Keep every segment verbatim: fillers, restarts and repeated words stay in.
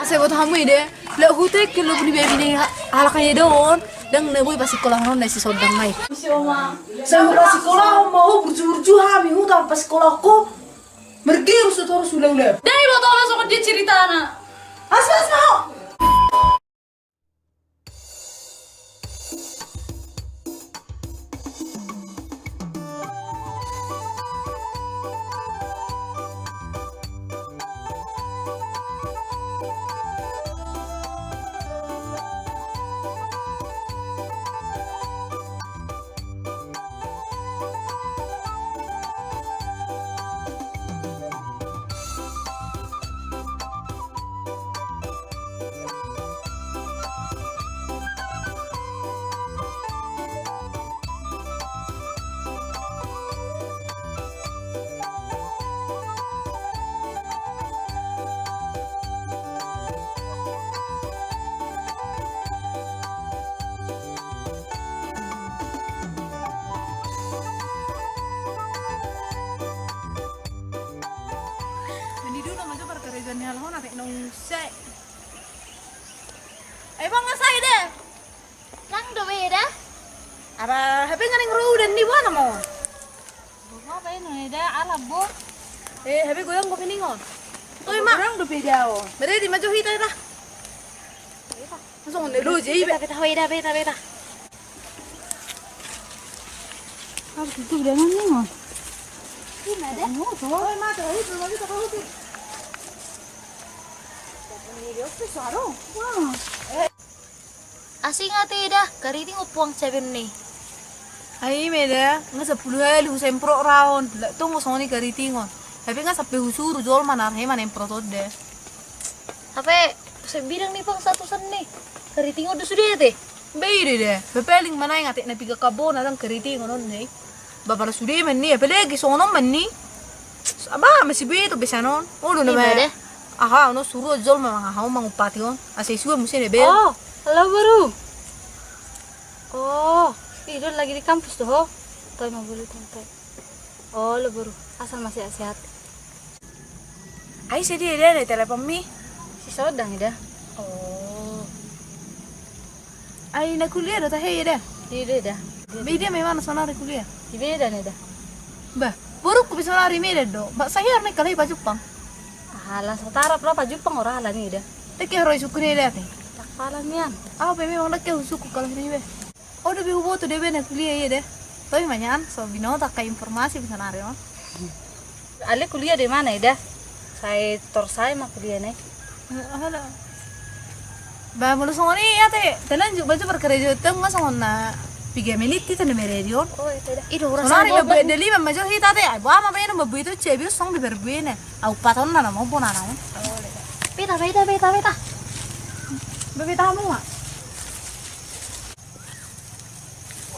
Sai boto hamu ida, lek huta ke lo buni babi ni halak ida on, ndang na boi pasikola on na si Sodang nai. Sai pasikola on ma ho burju-burju hami huta pasikola ko. Mergi rusu torus ula-ula. Dai boto ma songon dia ceritana. Asal asal. Mandi dulu maju berkerja nih, hal hona tek nong se. Eh, Bang, ngasai deh. Nang do beda. Apa H P nganing ru dan di mana mau? Bo, apa ini beda? Alah, bo. Eh, H P goyang bo piningon. Toi ma. Goyang do beda, oh. Beda di maju hita ita. Langsung nelo jadi. Beta, beta, beta, beta, beta. Apa itu udah nang ningon? Ini ada. Toi ma, toi, toi, toi. Wah. Asing ate da, kariting ompuang cabe ni. Ai meda, nga sapulu hali husemprot raon, la tongo songoni karitingon. Tapi nga sampe husuru jolma na arhe manemprot on da. Hape, sebidang ni pang satu sen ni. Karitingon do sude ate. Be ida da, be paling manai nga tek na piga kabona dang karitingon on ni. Ba pala sude man ni, apalagi songon on man ni. Aba masih be tu besanon. Olo na ba. Aha, ono suru jolma mangaha on mangumpati on. Asa isua musim ebe. Oh, halo boru. Oh, ih, dia lagi di kampus tuh, ho. Toi ma bulu tong toi. Oh, lo boru. Asal masih sehat. Ai, si dia, dia ada telepon mi. Si Sodang ida. Oh. Ai, na kuliah do tahe ida. Ida ida. Beda memang sonari kuliah. Beda ni da. Bah, boru ku bisa lari Medan do. Bak saya ni kalai pajupang. Alah, satarap lah pajupang ora alah ni da. Teke roi suku ni da te. Tak pala nian. Apa memang teke suku kalau ni be. Oh, da be huboto da be na kuliah ida. Toi manyan so binoto angka informasi bisa nari on. Ale kuliah di mana ida? Sai tor sai ma kuliah nai. Ba molo songoni ate tenan ju baju berkerejo teng nga songon na piga menit ita na meredion. Oh, ida. Sonari ma buat daliman majo hita te. Ai bo ama baeno ma buito cebi song di berbuene. Au patonna na mobo na naon. Beta beta beta beta. Beta hamu ma.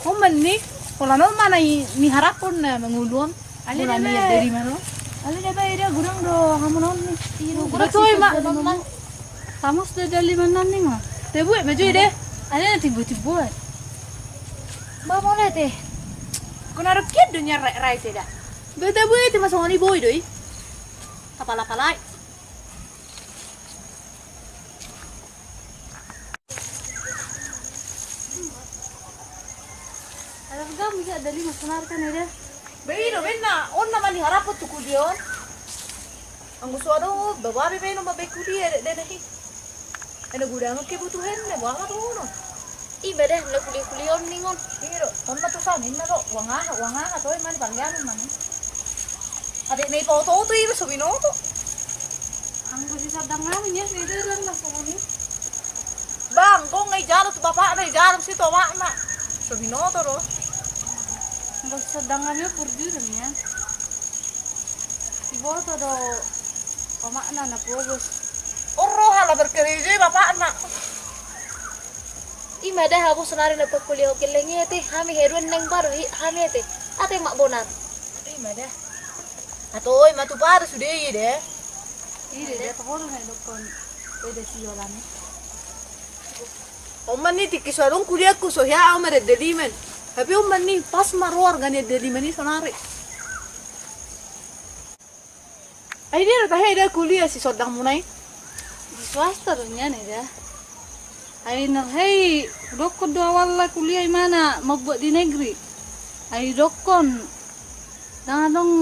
Homan ni, pola non mana ni harapon na manguluan. Ale na ba ida gurang do hamu non ni. Gurang soi ma. Tamus da dali manan ni ma. Tebue maju de. Ale na tibu tibu. Ba mole te. Kuna rukian dunia rai te da. Ba tebue te masongoni boi doi. Kapala palai. Ada pegang bisa ada lima senar kan ada. Baino benna, on nama ni harapon tu kuliah on. Anggo so adong bababe baino ma be kuliah de de hi. Ena gudang ke butuh hen ne buang apa ono. Iba dah lo kuliah kuliah on ningon. Iro, on ma tu samin na lo, uang aha, uang aha, toi mani panggilan mani. Ate na ipaoto-oto iba so binoto. Anggo si sadang ngami nias ni dalan na songoni. Bang, gong ngai jalo tu bapakna, i jalo si tu amakna. So binoto do. Anggo si sadang ngami o purjuru nian. Iboto do amakna na pogos. Oro hala berkereja bapakna. Ima da habo sonari na pengkuliah oke lengi ate, hami heruan neng baru hami ate. Ate mak bonar. Ima da. Atau oi matu pada sude i de. Ide de pokokna na dokon. Ede si yolan. Oma ni tiki so adong kuliahku so hea au ma daliman. Tapi oma ni pas ma roar gani daliman i sonari. Ai dia tahe da kuliah si sodang munai. Swasta do nian eda. Ai na hei, dokkon do awalna kuliah imana mambuat di negeri. Ai dokkon, ndang adong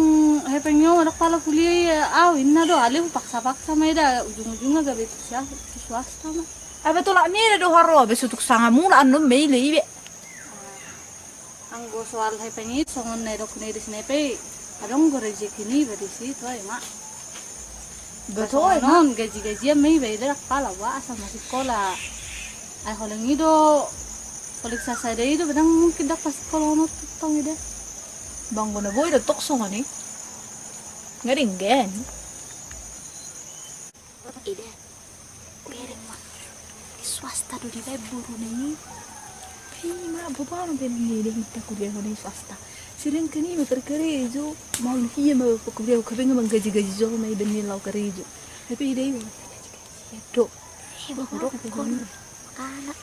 hepeng i, ndang pala kuliah i au, inna do, alai hupaksa-paksa ma eda, ujung-ujungna gabe tu sia-, tu swasta ma. Ai ba tolap ni eda do haro, ba sutuk sanga mula annon ma i le ibe. Anggo soal hepeng i songon na didok ni eda, sian hepeng i adong do rezeki ni iba disi, toe ma. Betul, songon on, gaji-gajian ma iba eda, ndang pala ba asa masikola. Ai holong i do, holong sasada i do, ba ndang mungkin ndang pasikola on tong eda. Ba anggo na boi do tong songon i. Nga denggan. Eda, bereng ma. Di swasta do dibaen boruna i. Pe i ma, bobanon pe ni eda, hita kuliah di swasta. Sedangkan i ma parkarejo, maol hia ma parkuliah, hape nga manggaji-gaji jolma i, baen ni laho karejo. Hape eda i ma. Eda. Eh, bobanon pe ni. Makana.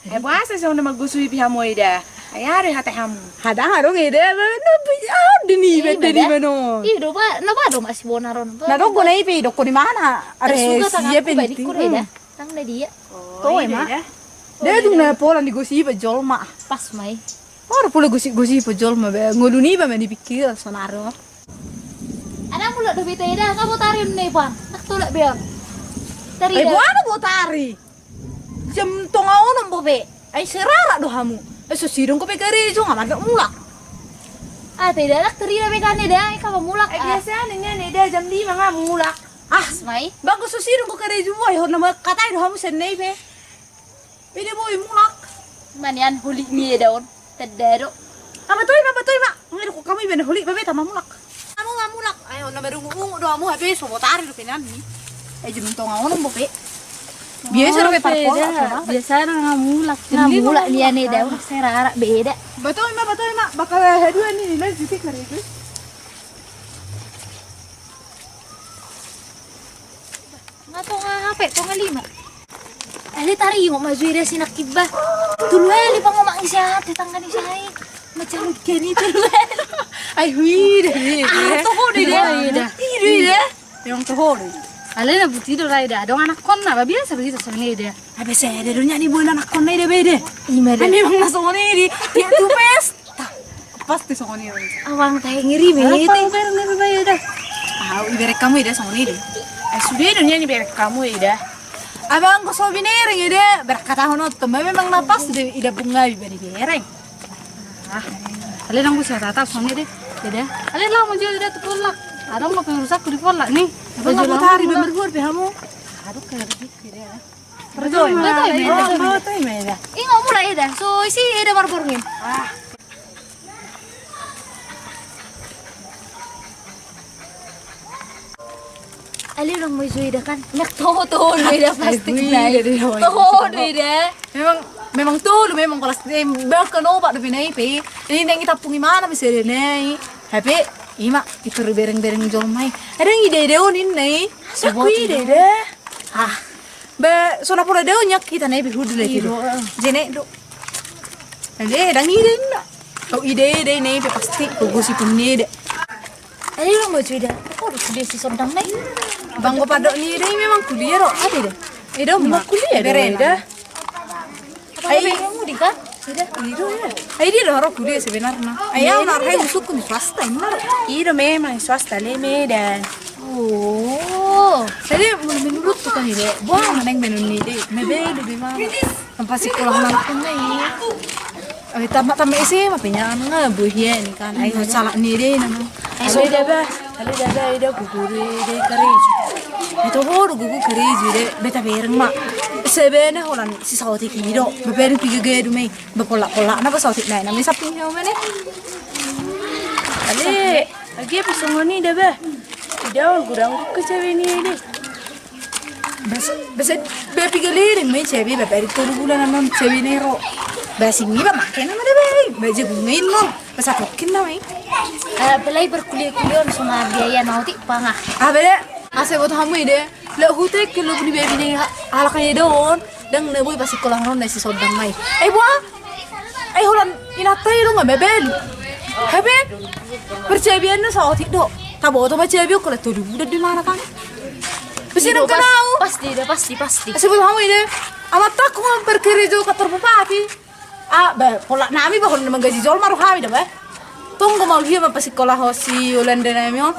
Eh, boasa songon na manggosui pe hamu eda? Ai aha do hata hamu? Hata adong eda, ba, na, ah, deni, eh, ba, deni eda. Mano. Ih, do ba, na ba do masih bonar on. Na dokkon na i pe, dokkon imana. Ada suka tangan sia pe ku, ba, ni, dikku eda. Hmm. Tang na dia. Oh, toe ma eda. Dia tung na pola ni gosip jolma. Pas ma i. Ora pola gosip-gosip jolma, ba, ngolu niba ma ni pikir sonari. Ada mulak do beta eda, nga botari on na i pan. Ndang tolap be on. Tari eda. Eh, boha na botari? Jam tonga onom bope. Ai serarak do hamu. Ai so sidung dope karejo nga mandok mulak. Ah, tidak, ndang tarida be kan eda, ai nga mulak. Ai biasa ni nian eda jam lima nga mulak. Ah, semai. Ba anggo so sidung dope karejo, ai hona mangkatai do hamu sian na i pe. Pe eda boi mulak. Manian holik ni eda on. Tanda do. Ah, ba toe ma, ba toe ma. Nga didok hamu iba na holik, ba beta ma mulak. Hamu ma mulak. Ai hona marungu-ungu do hamu, hape so botari dope nian ni. Ai jam tonga onom bope. Biasa dope parpol eda. Biasa do nga mulak. Nga mulak nian eda, serarak be eda. Ba toe ma, ba toe ma. Bakal haduan ni, ni lanjuti karejo. Nga tonga hape, tonga lima. Ale, taringot ma jo eda sinangkin ba. Tolu hali pangomak ni si Ate tangga ni sai. Macam geni tolu hali. Ai, hui eda, hui eda. Ah, toho do eda. Hui eda. Ida eda. Memang toho do eda. Ale, na buti do ra eda. Adong anakkonna, ba biasa do hita songon i eda. Ai, biasa eda do nian i boan anakkonna eda be eda. Ima eda. Ai, memang na songon i di. Dia tu pes. Tah, pasti songon i. Awang tahe ngeri me eda. Apa bereng ngeri ba eda? Au, ibereng hamu eda songon i eda. Eh, sude do nian ibereng hamu eda. Abang, anggo so binereng eda, berkata hono tamba memang na pas do eda, bung ngabi ba dibereng. Ah, ale, ndang bisa tata songon i eda. Eda. Ale, laho ma jo eda tu pollak. Adong ma pe urusakku di pollak ni. Pollak botari, ba marhua pe hamu. Adong kayak begitu eda. Betul, betul, betul. Betul, betul, eda. Ingo mulak eda. So, isi eda marborngin. Ah. Ale, unang ma jo eda kan. Nak toho, toho do eda plastik na i. Toho do eda. Memang, memang toho do, memang plastik. Bahkan obat do pe na i pe. Ini ndang itampung imana bisa eda na i. Hape ima, ibereng-bereng jolma i. Adong ida-ida on ninna i. Saku ida-ida. Ah. Ba, so na pola dao nyak hita na ibe hudu lagi do. Jene do. Ale, ndang ida inna. Kau ida-ida na ibe pasti kau gosip ni ida. Ale, unang ma jo eda. Kau do kuliah si Sondang na i. Bang, kau padok ni ida memang kuliah do. Apa ida? Ida memang kuliah do eda. Ai, ai dia do ro kuliah sebenarna. Ai au na arhai usukku ni swasta inna ro. Ida memang swasta le medan. Oh. Jadi menurut tu kan ida. Buang neng benun ni de. Mebe de bima. Tanpa sekolah nang pun ni. Ai tamat tamat S M A pe nian nga buhian kan. Ai salah ni de nang. Ai so ida ba. Ale dada, ida gugu do ida karejo. Ito ho do gugu karejo ida, beta bereng ma. Sebena holan si saotik i do, bebereng piga gedu mei. Bepollak-pollak na ba saotik na i na mei samping hau mene. Ale, agi pe songon i da ba. Ida on gudang ke cewek ni ida. Bas, bas, be piga leleng mei cewek, be, be, tolu bulan anon cewek ni ro. Bas, ini ba make nama da be, be jagung mei non. Bas, atokin nama i. Eh, belai berkuliah-kuliah on sama biaya nautik panga. Ah, beda. Asa buat hamu ide. Lek hutek ke lu bini be bini halak ida on. Dang na boi pas sekolah ron na si Sondang mai. Eh, buah. Ai holan inanta i do nga mebel. Hebe. Percebian na saotik do. Tabo oto percebian ko la tolu bulan di mana kan. Sidang kenau. Pasti da, pasti, pasti. Sebut hamu ide. Amat takut berkerejo kantor bupati. Ah, ba, pola nami ba hon manggaji jolma do hami da ba. Tonggo maul hia ma pasikola ho si Yolanda nami on.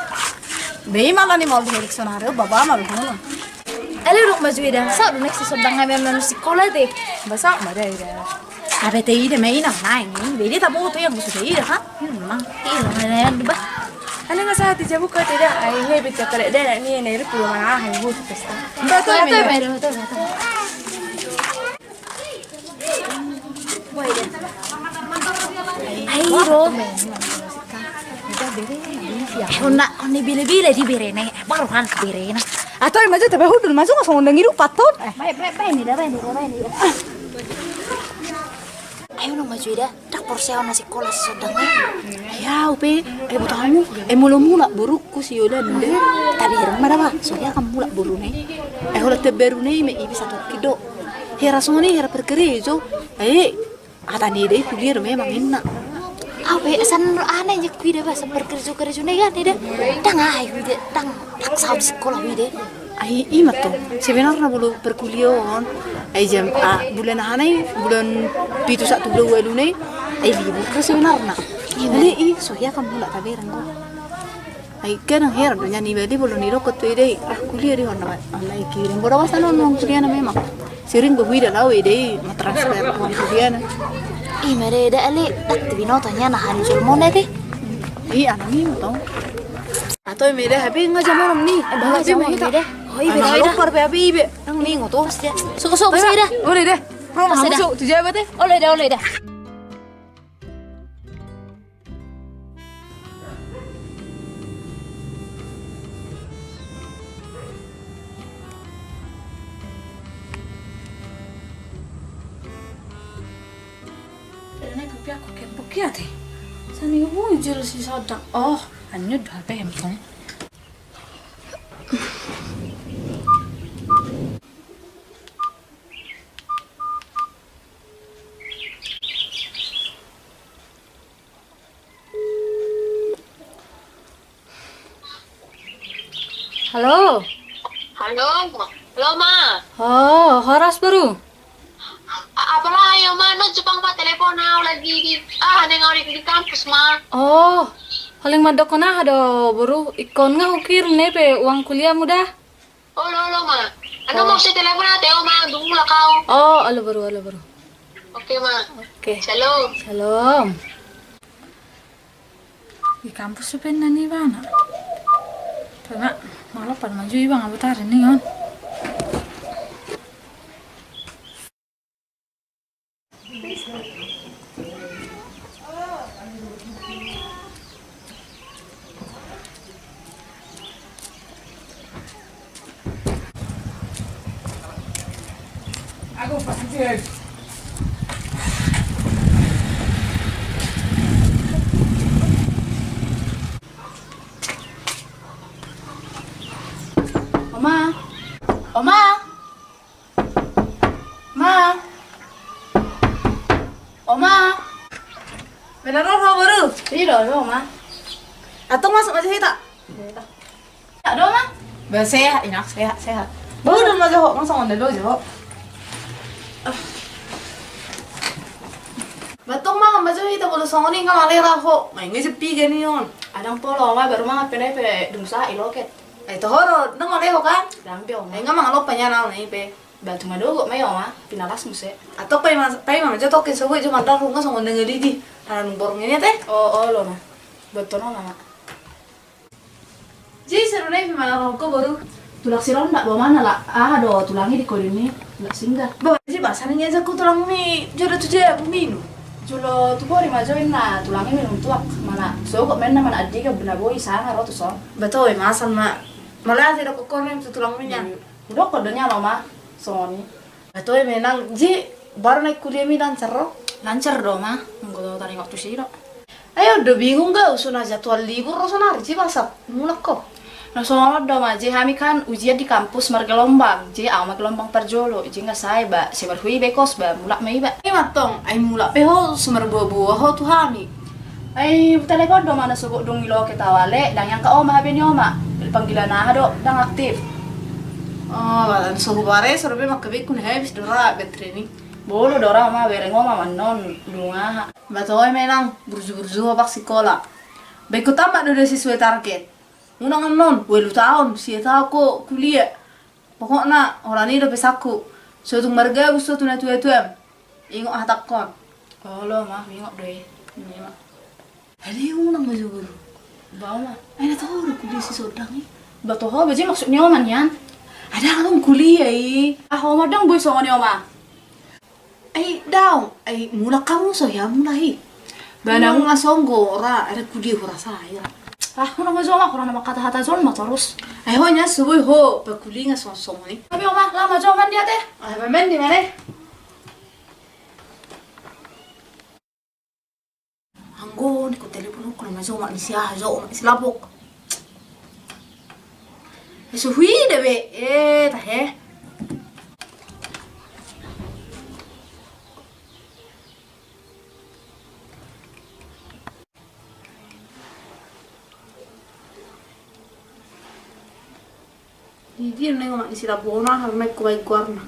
Be ima la ni maul di Eriksson are, baba maul hono. Ale dok maju ida. Sa do next sisondang nami am nanu sikola te. Ba sa ma da ida. Abe te ida ma ina naeng. Be ida tabo to yang sudah ida ha. Memang ida ma yang ba. Ale nga sa ti jabu ka te da. Ai ngai bita kale da ni ne ri pulo mana hai bu pesta. Ba to me. Ai ro. Hona, hona bile-bile di berena, baru han berena. Atau maju tapi hudul maju nggak sama dengan hidup paton. Bae, bae, bae ni da, bae ni da, bae ni da. Ayo nang maju ida, dak porsea hona sikola sisondang. Ya upe, eh butamu, eh mula-mula borukku si Yolanda. Tadi hereng mana ba, soalnya kan mula borune. Eh hola teberune me ibi satu kido. Hera songoni hera perkerejo. Eh, hata ni da i kuliah do memang inna. Au pe san aneh je kuida ba san perkerejo-kerejo ne kan ida. Dang aha i kuida dang dang saut sikola kuida. Ai ima tong sebenarna bulu perkuliaon. Ai jam a bulan aha nai bulan pitu satu bulan walu nai. Ai libur do sebenarna. Jadi i so hea kan mulak tabereng ko. Ai kadang heran do nian iba di bolon i dokon tu i dai ah kuliah di hona ma. Alai kirim bodo masa non non kuliah na memang. Sering behuida lau i dai ma transfer tu kuliah na. I ma dai da ale dak tu binoto nian na hari jolmone te. I anak ni tong. Atau i ma da hape nga jamonom ni. Ba hape ma hita. Oi be da. Lopar be hape ibe. Nang ni ngoto. Sok sok sai da. Ore da. Pas da. Sok tu jabat e. Ole da ole da. Rene pipi aku kempuk ya te. Sani muncul si Sodang. Oh, anyut do H P handphone. Halo. Halo. Halo ma. Oh, horas boru. Apala ayo ma, no Jepang pa telepon au lagi di ah neng au di kampus ma. Oh, paling mandok kona do boru, ikon nga hukir ne pe uang kuliahmu da. Olo olo ma. Anu mau si telepon ate o ma dung mulak au. Oh olo boru olo boru. Oke ma. Oke. Shalom. Shalom. Di kampus sepen nani bana. Tengah malah pan maju ibang abutari ni on. Oma. Oma. Ma. Oma. Mena ro ro boru. Iro ro ma. Atong masuk aja hita. Ado ma. Ba sehat inak sehat sehat. Boru ma jaho masuk onde lo jaho. Batong ma majo hita bolu songoni nga malera ho. Mai ngejepi gani on. Adang polo ma baru ma penai pe dungsa iloket. Ai tohoro nang maleho kan? Dang be oma. Ai nga mangalopa nyana on ipe. Batu madogo mai oma pinalas muse. Atok pai mas pai mama jo toke sogo jo mandar runga songon dengan lidi. Ana nung borong ini te. Oh oh lo na. Buat tono nama. Ji seru nai pe mana rongko boru. Tulang si ronda bo mana la aha do tulangi di kodini. Nggak singgah. Bo ji bahasa ni aja ku tulangmi jodo tu jabu minu. Jolo tu bori ma join na tulangi minum tuak mana sogo menna mana addiga bena boi sanga rotu son. Betul masan ma. Mala ate do kokkonem tu tulang minya. Udah kode nyalo ma songoni. Betul menang ji baru naik kuliah mi lancar ro. Lancar do ma. Nggak tahu tadi waktu sih do. Ayo do bingung ga usun aja tuan libur ro sonari ji basat mulak ko. Na songon do ma ji hami kan ujian di kampus margelombang ji au ma gelombang parjolo ji nga sae ba si marhui be kos ba mulak ma iba. Ima tong ai mulak pe ho sumarbua-bua ho tu hami. Ai telepon do mana sogot dung ilo ke tawale dang yang ka oma hape ni oma. Panggilan aha do dang aktif. Oh, badan so hubare, so dope mangkabekku na habis do ra baterai ni. Bolo do ra ma, bereng ho ma annon, dung aha. Ba toe ma inang, burju-burju ho bak sikola. Baen ho tamat do da sesuai target. Unang annon, ualu taon, sia taon ho kuliah. Pokokna, holan i do pesanku. So tung margabus ho tu natua-tuam. Ingot hatangkon. Olo ma, ingot do i. Ima. Alai unang ma jo boru. Ba oma. Ai na toho do kuliah si Sodang i. Ba toho, ba jo maksud ni oma nian. Ai ndang adong kuliah i. Ah, oma ndang boi songon i oma. Ai daong, ai mulak hamu so hea mulak i. Ba na unang songon i ra, ai kuliah hurasa i ra. Ah, unang ma jo oma, hurang na mangkatahata jolma torus. Ai ho nian so boi ho pakuliah songon-songon i. Tapi oma, laho ma jo mandi ate. Ah, ba mandi ma ne. Anggo ningku telepon, ningku na ma jo omak ni si aha, jo omak ni si Lambok. E, so huida be, e tahe. Di dia neng omak ni si Lambok on, aha nengku baen goarna.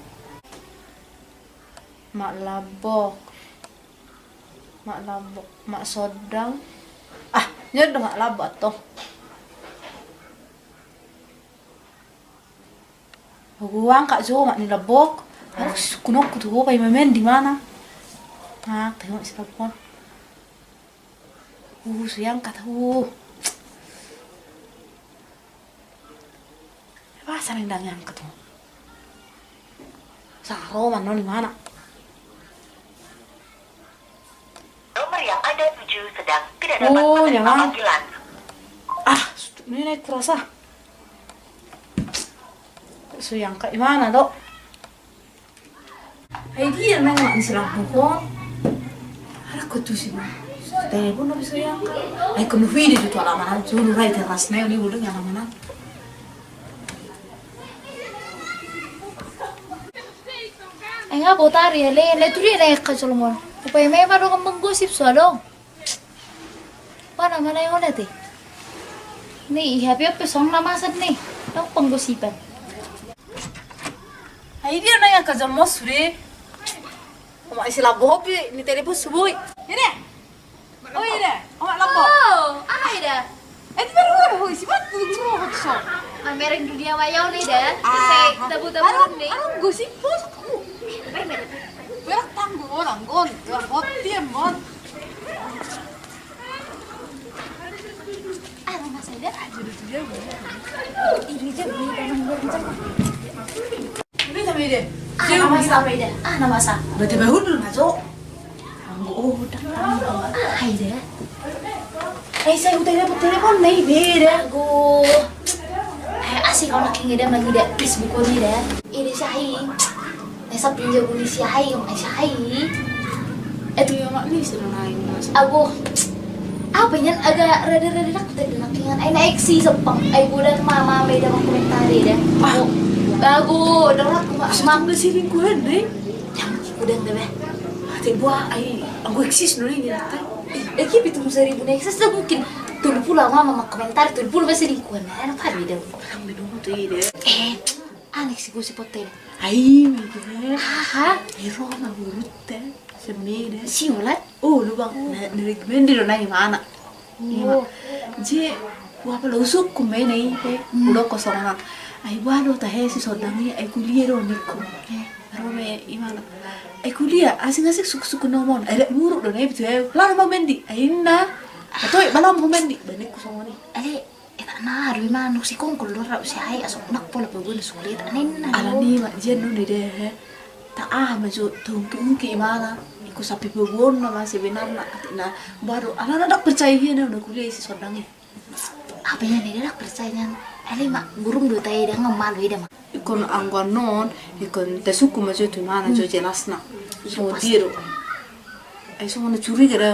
Mak Lambok. Mak Lambok, Mak Sodang. Ah, jadi do Mak Lambok atong. Huangkat jo omak ni Lambok. Harus kunokku tu ho, paima mendi mana. Nah, tengok si Lambok. Uh, so iangkat, uh. Masa nang dang iangkat ho. Saro ma annon, imana. Nomor yang Anda tuju sedang tidak dapat menerima panggilan. Ah, sudah ni naik kurasa. So iangkat, imana do. Ai dia nang omak ni si Lambok on. Ala ko tu si ma. Telepon na bisa yang. Ai ko nuhi dia tu alamanan, tu nurai teras na ni, udah alamanan. Ai nga botari ale, ale tu dia na ka jolmon. Upai me ma do kambang gosip so adong. Mana mana yang ada te. Ni, i H P pe song na masa ni. Tau penggosipan. Ai dia nang ka jolmon sude. Omak ni si Lambok pe ni telepon suboi. Ini. Oh iya. Omak Lambok. Oh, aha ida. Eh, di baru baru hoi si batu ngro hot so. Mamereng dunia maya on ida. Ah, tabu tabu ni. Arung gosip bos. Berak tanggung orang gon. Orang hot dia mon. Ah, na masa ida. Ini jam ni tanam goreng. Ini sama ida. Ah, na masa apa ida? Ah, na masa. Berarti baru dulu masuk. Anggo, oh, dah. Ah, ida. Ai sai hutelepon-telepon na i be da. Ago. Ai asik au nangkin ida mangida Facebook on ida. Ida si aha i. Ai sapi jabu ni si aha i, ai si aha i. Eh, tu yo mak ni si nona i mas. Ago. Apa nian agak rada-rada dak tadi nangkin ai na eksi sepang. Ai bodan mama me ida mangkomentari ida. Ah. Ago, dorak mak. Sudah selingkuhan deh. Yang kudang deh be. Ate buah ai anggo eksis dulu ini dak. Eh, ki pitung saribu na eksis dah mungkin. Tolu pulu ama mama komentar, tolu pulu masih lingkungan. Nah, apa beda? Orang minum tuh ide. Eh, aneh sih gosip hotel. Ai, mega. Aha. Iro na urut teh. Semeda. Si ulat. Oh, lubang. Na, na recommend do na imana. Ima. Je, buah pala usuk ku mena i pe. Udah kosong na. Ai buah do tahe si Sodang i, ai kuliah do ningku. Ro me imana. Ai kuliah, asing-asing suku-suku nomon. Ai dak muruk do na i betul. Lalu mau mendi. Ai inna. Atau bala mau mendi. Ba ningku songon i. Ale, eta na ro imana si kongkol do rau si ai asok nak pola paguan sukulit. Aninna. Ala ni mak jian do ni deh. Ta aha ma jo tungki-ungki imana. Iko sapi paguan na masih benar na. Atik na baru ala na dak percaya dia na udah kuliah si Sodang i. Apa ya ni dak percaya nian. Ale mak gurung do tahe ida ngemal ida mak. Ikon anggo annon, ikon tasuku ma jo tu imana jo jelasna. So dia do. Ai so mana curiga da.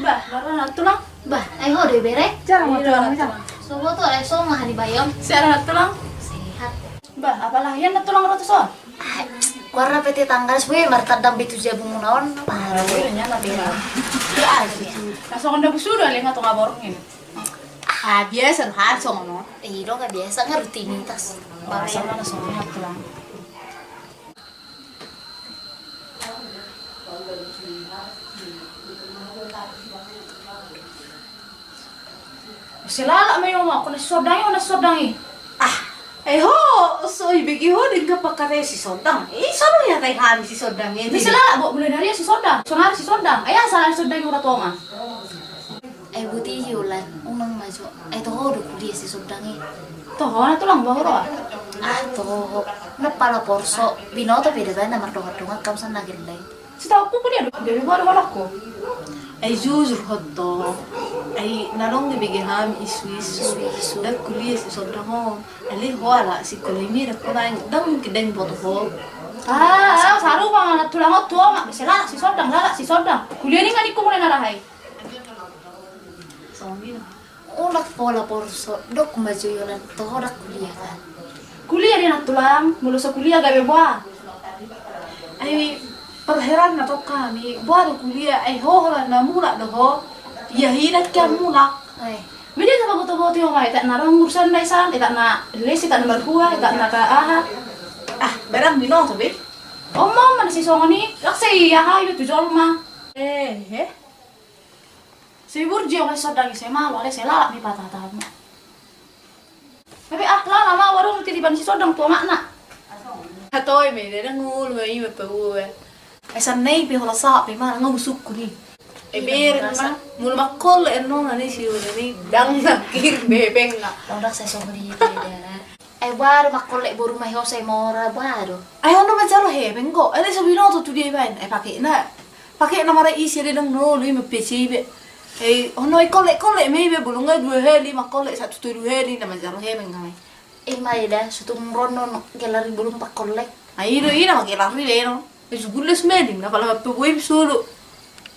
Bah, baru na tulang. Bah, ai ho do bere. Jarang ma tulang, jarang. So boto ai so ma hari bayam. Sehat na tulang. Sehat. Bah, apalahian na tulang rotus on. Warna P T tanggal sepuluh martandang betu jabu muna on. Parah. Langsung anda busu do lenga tonga borong ini. Ah, biasa do hal songon on. Eh, i do nga biasa, nga rutinitas. Biasa ma na songon on, Tulang. Silalap ma i, Oma, anggo na sisondang i, anggo na sisondang i. Ah, eh, ho, so ibege ho denggan pangkataion sisondang. Eh, so do i hatai hami sisondang i. Silalap, bo, mulai dari sisondang. Sonari sisondang. Ai aha sala ni sisondang i, Oma, tu Oma? Ai boti i, Ulan, unang ma jo. Ai toho do kuliah sisondang i? Toho na, Tulang, boha huroha? Ah, toho. Na pala porso, binoto pe da baen na mardongan-dongan hamu sian na gelleng. Sitahu ku kuliah do, gabe boha do holan ho? Ai jujur ho, Tong. Ai na dong gabe ge hami isu-isu. Isu-isu. Ndang kuliah sisondang on. Alai ho ala sikola i medan ho, ndang mungkin ndang diboto ho. Ah, sarupa ma na, Tulang, on tu Oma, silalap sisondang, lalap sisondang. Kuliah ninna ningku mulai na raha i. Songon i do. Unang pola porso, dok ma jo i, Ulan, toho ndang kuliah kan? Kuliah do i, Tulang, molo so kuliah gabe boha? Ai parheranna tong hami, boha do kuliah, ai ho holan na mulak do ho. Ia hian hian mulak. Ai. Mending na paboto-boto i, Oma, etak na ro urusan na i san, etak na les, etak na marhua, etak na ka aha. Ah, barang binoto be. Oma, Oma, na sisongon i, laos sai aha iba tu jolma. Eh, eh. Sai burju i, Oma, sisondang i, sai malo, alai sai lalap ma i patahataon. Tapi ah, lama ma warung titipan sisondang tu omakna. Hatoi ma i, ndang olo ma i, ma paboa. Ai sian na i pe holan sahat pe ma, nga husungkun i. Eh, bereng ma, molo mangkollek annon na ni si Ulan i, ndang na kirim hepengna. Ndang sai songon i pe da. Ai boha do mangkollek boru ma i ho sai mora, boha do? Ai on do manjalo hepeng ho, alai so binoto tu dia ibaen, ai pakekna, pakekna ma ra isi, alai ndang na olo i mampiasai iba. Ai on do, ai kollek-kollek ma iba, molo nga dua hali mangkollek, sahat tu tolu hali na manjalo hepeng hami. Eh, ima i da, so tung ro annon gelar i bolon pangkollek. Ai i do, i nama gelar i da annon. Ai so gulles ma i, na pala mampa boem solo.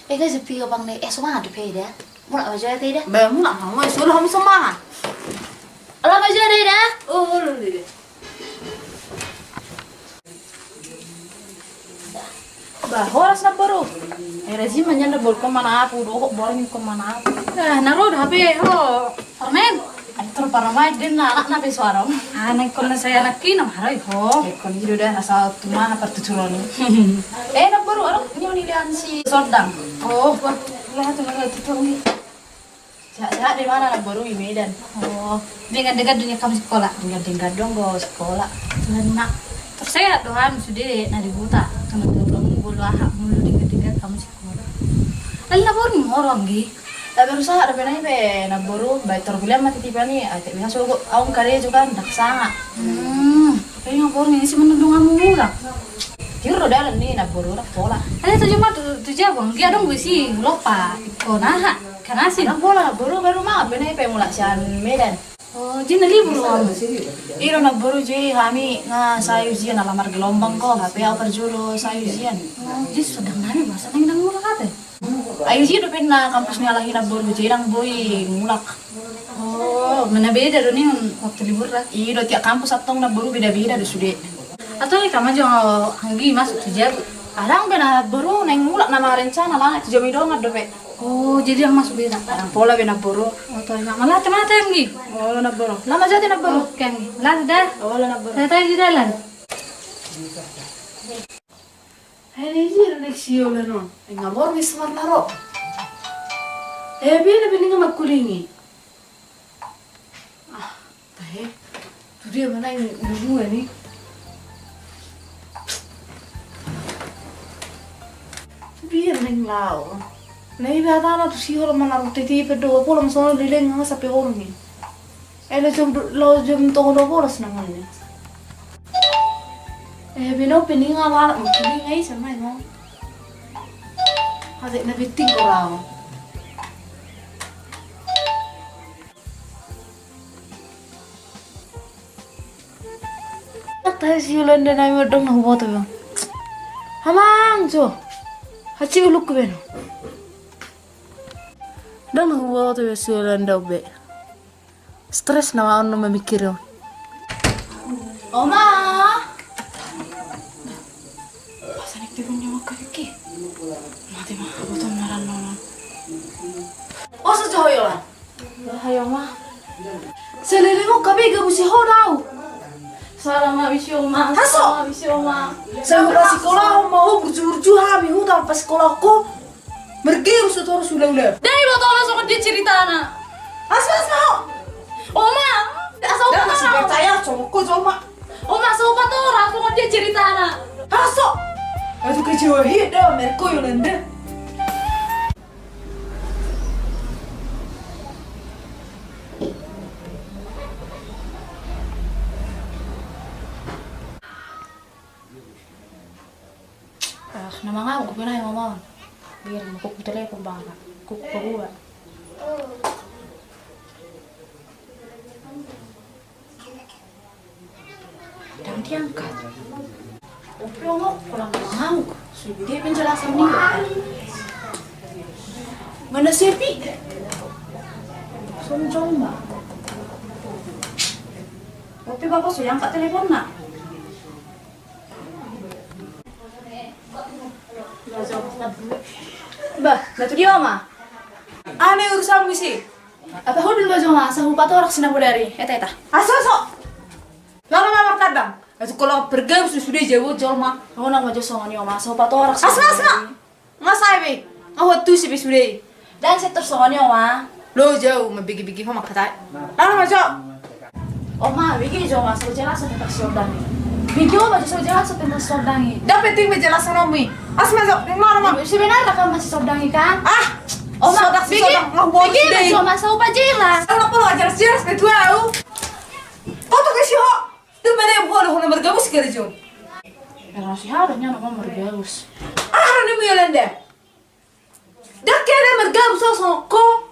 Eh, nga sepi ho pang ne, eh, so mangan dope i da. Mulak ma jo ate i da. Ba, mulak ma, mulak solo hamu so mangan. Ala ma jo ate i da. Oh, olo ate i da. Ba, horas na boru. Eh, rajin ma nian na boru, ingkon manapu dohot borngin ingkon manapu. Nah, na ro do hape ho. Parmen. Ai tor parmaen den na anak na pe so adong. Anak ingkon na sai anak i na maroi ho. Ingkon i do da, asa tumaha partuturon i. Eh, na boru, adong nion ilean sisondang. Oh, bah, lah tu na tuturon i. Sehat-sehat do imana na boru i Medan. Oh, denggan-denggan do nian hamu sikola? Denggan-denggan do anggo sikola. Tuhan na. Tor sehat do hamu sude na di huta. Karena tulang molo aha, molo denggan-denggan hamu sikola. Alai na boru ni moro anggi. Lah berusaha dope na i pe na boru, baen tor kuliah ma titipan i, ai tek biasa sogot au karejo kan, ndang sanga. Hmm, tapi na boru ni si menundung hamu mura. Tiur do dalan ni na boru, ndang pola. Alai tu jama tu, tu jago anggi adong be si lopa. Ko naha. Kan asin. Ndang pola na boru, baru mangan be na i pe mulak sian Medan. Oh, jadi na libur do hamu? I do na boru, jadi hami nga sai ujian ala margelombang ho, hape au parjolo sai ujian. Oh, jadi sisondang nami boasa naeng ndang mulak hape? Ai ujian dope na kampus ni halak i na boru, jadi ndang boi mulak. Oh, mana beda do nian waktu libur ra? I do, tiap kampus antong na boru beda-beda do sude. Atau i kama jo anggi masuk tu jabu. Adong be na boru naeng mulak na marencana, alana tu jabu i dongan dope. Oh, jadi ndang masuk be na? Ndang pola be na boru. Oh, to, nga mala te mata anggi. Olo na boru. Lama jati na boru. Oke anggi. Lama da. Olo na boru. Tata di dalan. Hai, ni jir nek si Yola non. Nga boru ni semar na ro. Eh, bina bini nga makulingi. Ah, tahe. Tu dia ma naeng nunguan i. Tu dia naeng laho. Na iba hatana tu si Holan ma na ro titi pe do, pola ma songon leleng nga sape on i. Eh, laho jam du-, laho jam tonga dua bolas na ngoni. Eh, beno pe ninga lalat ma kulinga i sama i no. Hate na betting ko laho. Tahe si Yolanda nami, ndang na huboto be. Amang jo. Hansit ulungku be no. Ndang na huboto be si Yolanda be. Stres nama on na mamikiri on. Oma. Masa nek tiba nyawa kaki. Mati ma, boto na ran nono. Oh, so jo Yola. Hai, Oma. Saleleng on gabe gabu sihoda au. Sala ma bisi oma. Haso. Sala ma bisi oma. Sai hupasikolahi ma ho, burju-burju hami huta pasikolahi ho. Mergirus tu torus ula-ula. Dai boto ma songon dia ceritana. Haso, haso. Oma. Haso. Dai, masih percaya songon ho, jolma. Oma, so patorang songon dia ceritana. Haso. Aduh, kecewa hia dah, merko Yolanda. Ah, na mangago pe na i, ngomong. Biar ma kuku telepon baka. Kuku kedua. Dang diangkat. Ope, ongo, kurang mangago. Sudah dia penjelasan ni. Mana sepi? Sonjong ma. Ope, bapa, so diangkat teleponna. Bah, na tu dia ma? Aha urusanmu isi? Apa hudul ma jo ma, asa hupatorang si na bodari. Eta, eta. Haso, haso. Laho ma martandang. Asu kolo pergam sude jabu jolma. Ona ma jo songon i, oma, asa hupatorang si na bodari. Haso, haso. Nga sai be. Nga huantusi be sude. Dang setor songon i, oma. Lo, jau mambege-bege ho mangkatai. Laho ma jo. Oma, bege jo ma so jelas tentang si Sordang i. Bege oma jo so jelas tentang si Sordang i. Dang penting be jelas songon i. Haso ma jo, dang ma, ma. Sebenarna kan masih Sordang i kan? Ah. Oma, bege. Bege ma jo ma so hupajelas. Laho ma, laho, jelas-jelas be tu au. Toto ke si ho. Tu mana yang ho, ho na mergabus karejo. Era si halo nya nama mergabus. Ah, ni mu Yolanda. Dang kira mergabus so soko.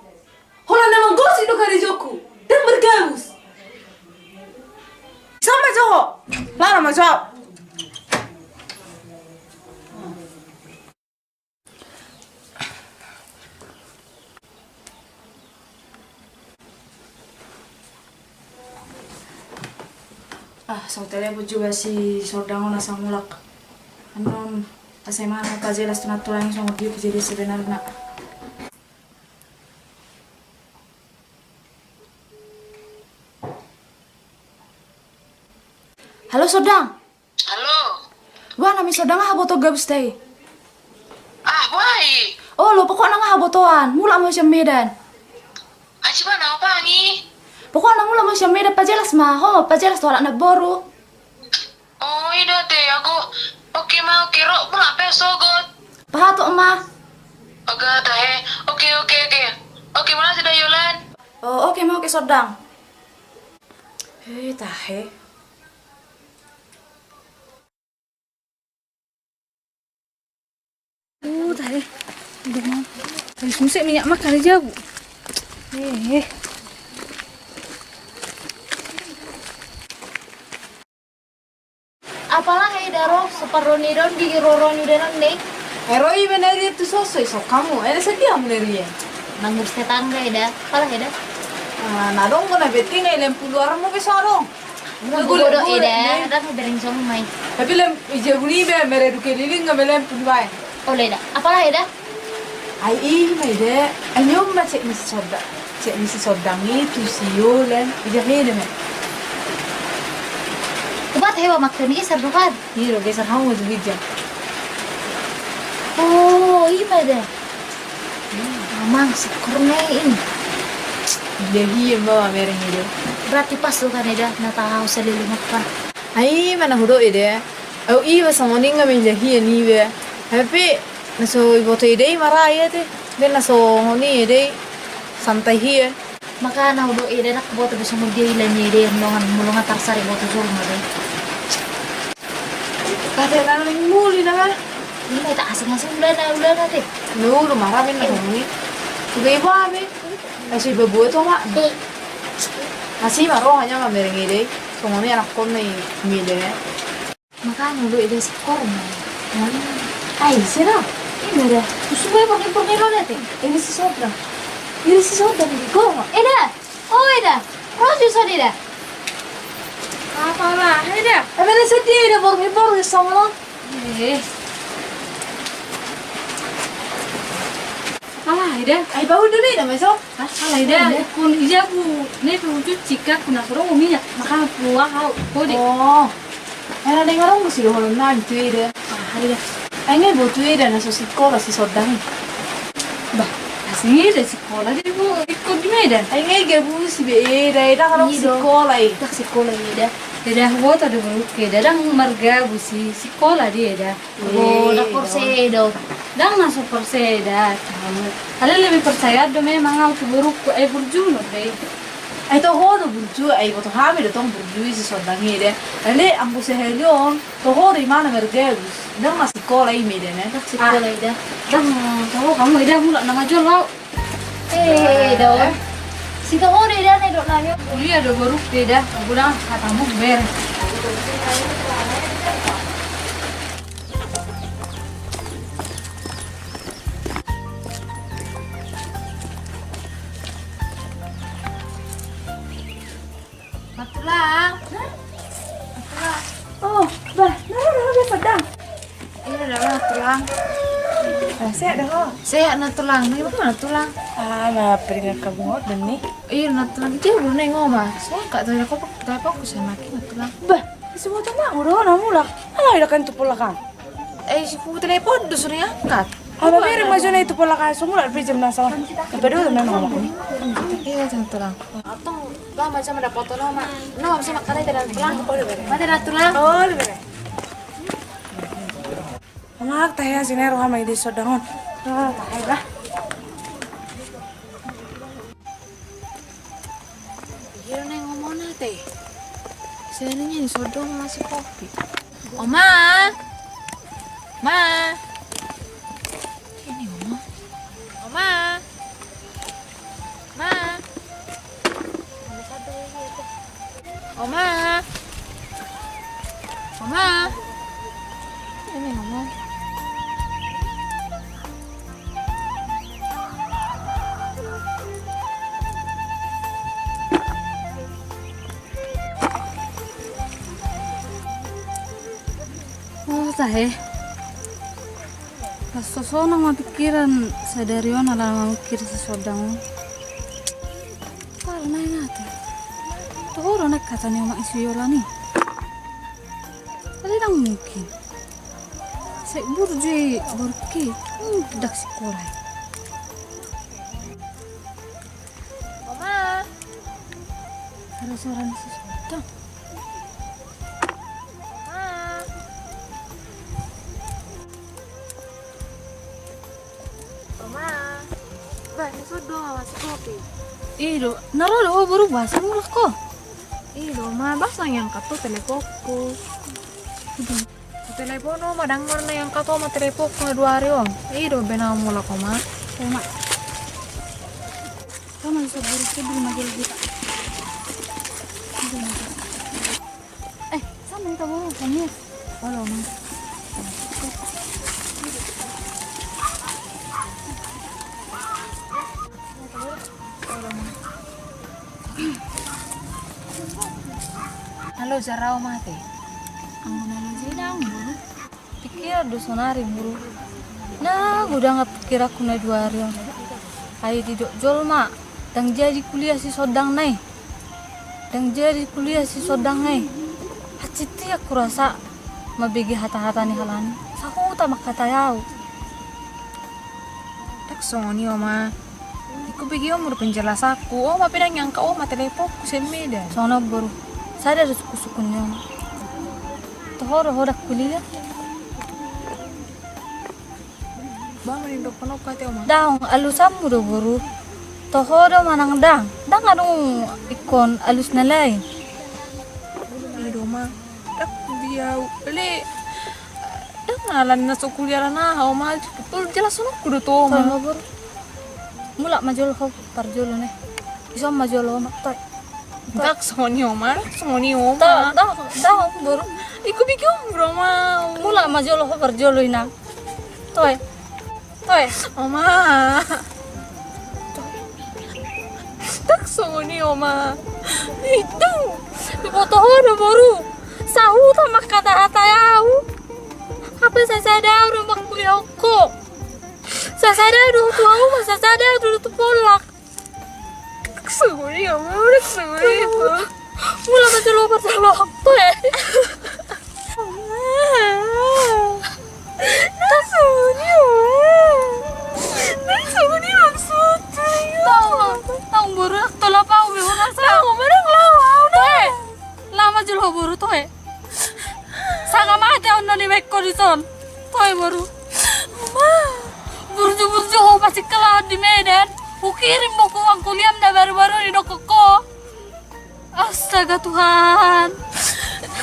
Holan na manggosip do karejoku. Dang mergabus. Sama jo. Laho ma jo. Ah, so telepon jo ba si Sordang on asa mulak. Annon, asa ima na pajelas tu nantulang i songon dia kejadian sebenarna. Halo, Sordang. Halo. Bah, nami Sordang, aha boto gabusta i? Ah, bah i. Olo, pokokna nga habotoan, mulak ma sian Medan. Aji, bah, na opangi. Pokokna mulak ma sian Medan, pajelas ma ho, pajelas tu halak na boru. Oh, ida te, aku. Oke ma, oke, ro, mulak pe sogot. Pahatok ma. Oke, tahe. Oke, oke, oke. Oke, makasih dah, Yolan. Oh, oke ma, oke, Sordang. Hei, tahe. Uh, tahe. Udah mau. Habis musik minyak makan aja, Bu. Eh, eh. Apala heda ro, separuh ni don di roro ni dalam ni. Ero i bener itu sosoi so kamu, ero sedia bener ya. Nanggur tetangga eda, apala heda. Ah, na dong kona beting ai lempulu armu be so dong. Bodo eda, dan bereng song mai. Tapi lem ija buni be mere duke liling nggak be lempulu ai. Ole da, apala eda? Ai i ma eda, ai nyom ma cek ni si Sordang. Cek ni si Sordang i tu si Yolan, ija ma eda ma. Ubat hewa makan i sardukan. Iya lo geser hamu tu bija. Oh, i ma eda. Amang, syukur na i. Iya, iya, bawa mereng eda. Berarti pas lo kan eda, na tahu salilu makan. Ai, mana hudo eda. Au iba songon i nga mila hian iba. Hape na so iboto eda i mara ia te. Be na songon i eda i santai hian. Maka na hudo eda nak boto be songon dia ila ni eda i nongan mulongan tarsari boto jolma be. Kate laling muli na ma. Ima ita asing-asing ulana ulana te. Nulu mara be na songon i. Uga iba be. Asu iba buat oma. Asi maro hanya mamereng eda i. Songon i anakkon na i mila. Makanya lu eda sekor ma. Ai sira. Ima da. Susu gue pakai purniro deh te. Ini si Sordang. Ini si Sordang di gor ma. Eda. Oh eda. Rosi so eda. Apa lah eda. Apa eda sedih eda borong borong sama lo. Eh. Alai da. Ai bau dulu da, masuk. Alai da, kun ija bu, ne pe ucut cikak kuna koro minyak, maka buah hau, kode. Oh. Era dengar orang mesti dohon nanti da. Ah, alai da. Ai nge botu eda na so sikola si Sodang i. Bah, asing eda sikola di bu, ikut di Medan. Ai nge gabu si be eda, eda kan sikola i. Dak sikola i eda. Eda huota do boru ke eda, dang margabu si sikola di eda. Bo dak porseda. Dang na so porseda. Alai lebih percaya do memang au tu boruku, ai burju no be. Ai toho do burju, ai boto hami do tong burju i si Sodang i eda. Alai anggo sehali on. Toho do imana mergabus. Dang na sikola i Medan e. Dang sikola i da. Dang toho hamu eda, mulak na majo lao. Eh, da on. Si toho do eda na idok nami. Kuliah do boru eda. Ulang hatamu ber. Matulang. Matulang. Oh, bah, na ro do ho be Sodang. Iya da, Matulang. Ah, sehat da ho? Sehat, Matulang. Nai, Matulang. Ah, ma peringat ka bungot deni. Iya, Matulang. Dia belum nai ngoma. Semua kak tanya kau, tanya kau ke sana ki, Matulang. Bah, semua tu mak udah na mulak. Alai da kan tu pola kan. Eh, si ku telepon do so diangkat. Ala bere ma jo na i tu pola kan, so mulak pe jam na sama. Kepada tu memang. Iya, jam tulang. Atong lah macam ada foto nama. No, bisa makan aja dan tulang. Mati dan tulang. Oh, lebih. Anak tah ya sini roha mai di Sodang on. Ah, tah ya lah. Iya, Neng, ngomong ate. Seharinya di Sodang masih kopi. Oma. Ma. Ini Oma. Oma. Ma. Oma. Oma. Ini Oma. Oh, tahe. Pas so sonang ma pikiran sadari on ala mamikir si Sodang on. Pala na ingat. Toho do na hata ni omak i si Yola ni. Tapi dang mungkin. Sai burju i borki. Hmm, dak sikola i. Oma. Ada suara ni si Sodang. Oma. Oma. Bah, ni Sodang masih kopi. Ido, na ro do ho boru, boasa mulak ho? Ido, ma, boasa nunga angkat ho teleponku. Telepon ho ma, dang nunga angkat ho ma teleponku na dua ari on. Ido, bena mulak ho ma. Oma. Sama so boru ke dulu ma jolo kita. Eh, sama kita boru kami. Olo ma. Halo, jaraw mate. Anggo na lajai dang boru. Pikiran do sonari boru. Na godang pikiranku na dua ari on. Ai didok jolma, dang jadi kuliah si Sodang nai. Dang jadi kuliah si Sodang nai. Hansit ia hurasa mambege hata-hata ni halani. Sahuta mangkatai au. Dang songon i, Oma. Ingkon bege ho ma do penjelasanku. Oma pe dang angkat ho ma teleponku sian Medan. Songon on boru. Sada do sungkun-sungkun ni Oma. Toho do ho dang kuliah. Ba, mending dohonon hata, Oma. Dang, alusanmu do boru. Toho do manang dang. Dang adong ingkon alus na lain. Ido ma. Dang dia, le. Dang na alani na so kuliah alana, Oma. Jelasanku do tu Oma. Tolong, boru. Mulak ma jolo ho parjolo ne. Ison ma jolo, Oma. Toi. Dang songon i, Oma, dang songon i, Oma. Dang, dang, dang, boru. Ingkon bege ho ma do, Oma. Mulak ma jolo ho parjolo, Inang. Toe. Toe. Oma. Dang songon i, Oma. Itu. Diboto ho do, boru. Sahuta mangkatahata au. Hape sai sada au do mangkuliahon ho. Sasada do tu ahu ma, sasada do tu Polak. Suguri ama, udah suguri ama. Mula ma jolo parjolo, toe. Nasuni ama. Nasuni maksudna. Tau, tau boru, tolap ahu be, boru, tau, tolap ahu be. Toe. Lama jolo boru, toe. Sanga mate on do nibaen ho dison. Toe boru. Uma. Burju-burju ho pasingkalaon di Medan. Hukirim ma ho uang kuliam na baru-baru didokkon ho. Astaga Tuhan.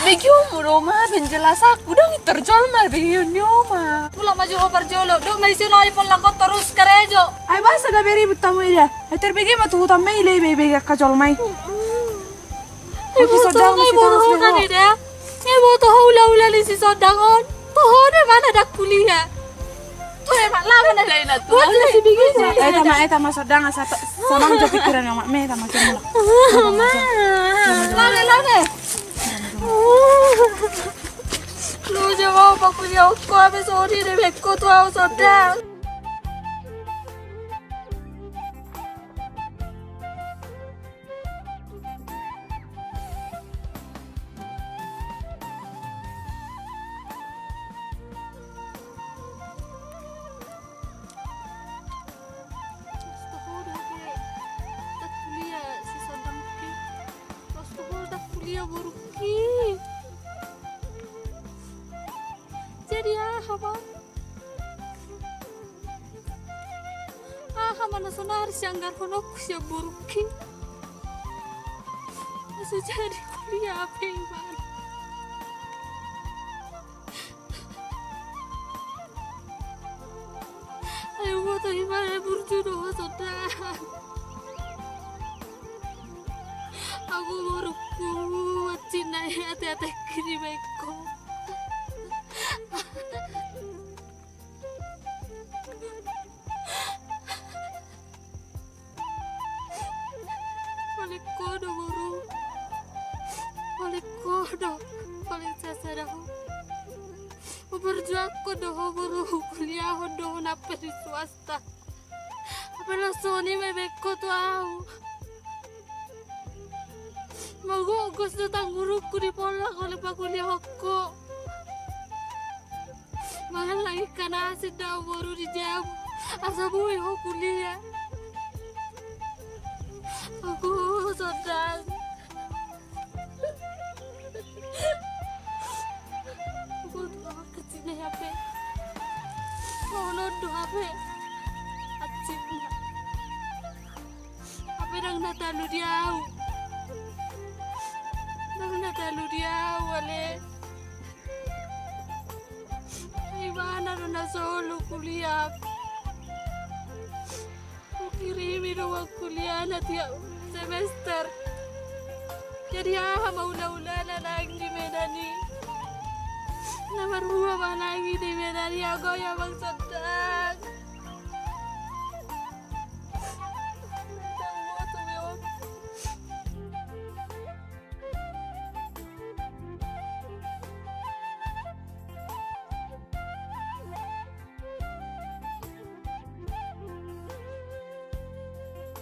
Bege ho molo ma, baen jelas ahu, ndang intor jolma bege on ni ho ma. Mula ma jolo parjolo, dung ma dison ahu di Polak on torus karejo. Ai boasa gabe ribut hamu i da. Ai tarbege ma tu huta ma i, lebege angka jolma i. Iboto ho ulaula ni si Sondang on. Toho do ma na ndang kuliah. Toe ma lama na lain na tu. Buat na si bigi. Eta ma, eta ma Sondang, asa sonang jo pikiran na ma, eta ma. Lame, lame. Lu jama pakuliah ho, abe soni de beko tu ahu Sondang. Los toho do hape ndang kuliah si Sondang ki. Los toho do ndang kuliah borungki. Jadi aha ma? Aha ma na sonari sianggarhononku sian borungki? Asa jadi kuliah hape ibana. Ai boto ibana burju do ho Sondang. Ago borungku, ansinna i ate-ate kini baikko. Paling ho do boru. Paling ho do. Paling sasada ho. Huperjuangkon do ho boru. Kuliahon do ho nang pe di swasta. Apala soni ma i baen ho tu ahu. Magogos do tanggurungku di Polak, ale pakuliahon ho. Mangallang ikan asin do ahu boru di jabu. Asa boi ho kuliah. Ago Sondang. Ago tu ahu ansinna i hape. Onon do hape. Ansinna. Hape ndang na talu di ahu. Ndang na talu di ahu ale. Ibana do na solu kuliah. Hukirimi do uang kuliahna tiap semester. Jadi aha ma ulaulana nang di Medan i? Na marhua ma nang i di Medan i, ago i amang Sondang.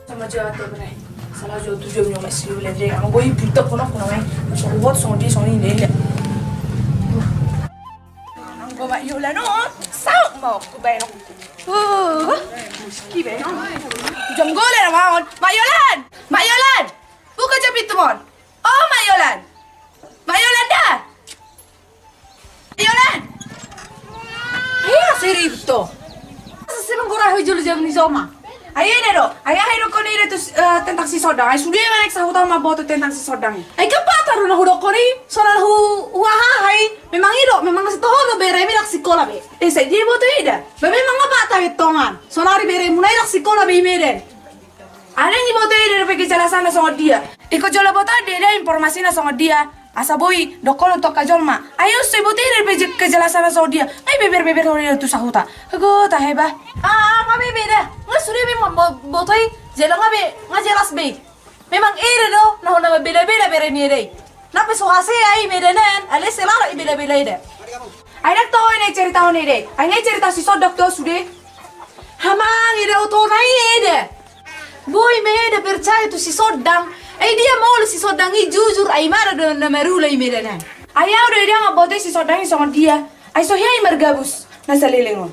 Sama jo ate bere. Salah jo tu jo nyo masih ulende. Ama boi pinta kono kono mai. So buat so di so ni dele. Anggo Mak Yolan on, saut ma ho baen. Oh, ki baen. Jonggol ya ma on. Mak Yolan, Mak Yolan. Buka jo pintu ma on. Oh, Mak Yolan. Mak Yolan da. Mak Yolan. Ayo, seri to. Sesi menggorahi julu jam ni soma. Ai eda do, ai aha do koni eda tu, eh, tentang si Sondang. Ai sude ma naeng sahuta mamboto tentang si Sondang i. Ai kan pata do na hudokkon i, sonari hu, hu aha i. Memang i do, memang sitohon do bere mi rap sikola be. Eh, sai dia boto eda. Ba memang apa tahu tongan. Sonari beremuna i rap sikola be i Medan. Alai diboto eda dope kejelasanna songon dia. Ingkon jolo boto eda, eda informasina songon dia. Asa boi dohonon tu angka jolma. Ai so diboto eda dope je-, kejelasanna songon dia. Ai beber-beber songon dia tu sahuta. Ago tahe bah. Ah, nga be eda. Nga sude memang bo-, boto i. Jala nga be, nga jelas be. Memang eda do, na hona mambela-bela bere ni eda i. Nang pe so hasea i Medan an, alai selalu i bela-bela eda. Ai ndang toho i na i cerita hon eda i. Ai nga i cerita si Sondang tu au sude. Amang, eda, otona i eda. Boi ma eda percaya tu si Sondang. Ai dia molo si Sondang i jujur, ai mara do na marula i ma eda nai. Ai au do eda mamboto si Sondang i songon dia. Ai so hea i margabus na saleleng on.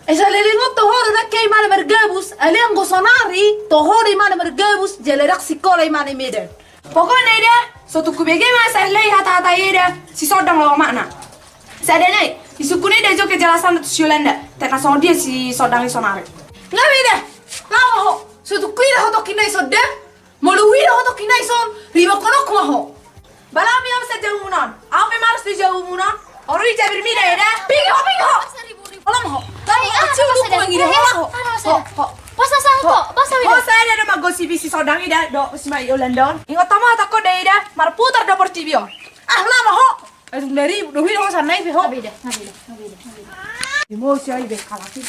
Ai saleleng on toho do ndang hea i ma na margabus. Alai anggo sonari toho do i ma na margabus jala ndang sikola i ma na i ma eda. Pokokna eda, so tungku bege ma saleleng i hata-hata i eda, si Sondang laho amakna. Sada nai, disungkun eda jo kejelasanna tu si Yolanda, tena songon dia si Sondang i sonari. Nga ma eda, laho ma ho, so tungku ida ho tokkinna i sonda, molo huida ho tokkinna i son, rimanghononku ma ho. Balami au sian jabu muna on, au pe malas di jabu muna on, olo i jabir mida eda, pingi ho, pingi ho. Olo ma ho. Olo ma ho. Aci uluk mangido ho. Ho, ho. Basa sa ho. Basa ho. Ho, saya eda do manggosipi si Sondang ida do si ma Yolanda on. Ingot ma ho, tangko da eda, marputar do portibi on. Ah, lama ho. Aduh, dari do hilo sana ibe ho. Beda, beda, beda, beda. Emosi ai be kalaki.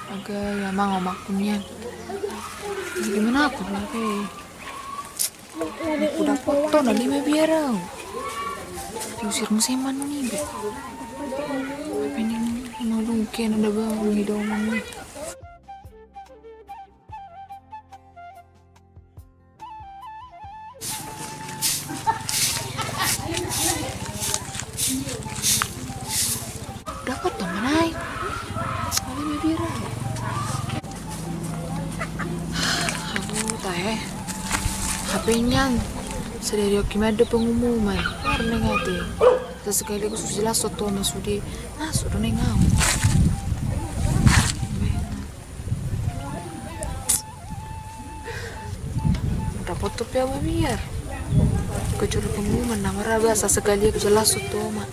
Aga ya mang omakku nian. Jadi mana aku berapa? Udah foto na lima biar au. Diusir musim mana nih be? Apa ini mau dungke nada bau di doang. Dapat dong, Nay. Ini dia. Aduh, tahe. H P-nya. Sedari oki mada pengumuman. Warna ngati. Sesekali aku susila soto sama sude. Nah, sudah nengau. Dapat tu pia biar. Kecuali pengumuman nama raba sesekali aku jelas tu ma.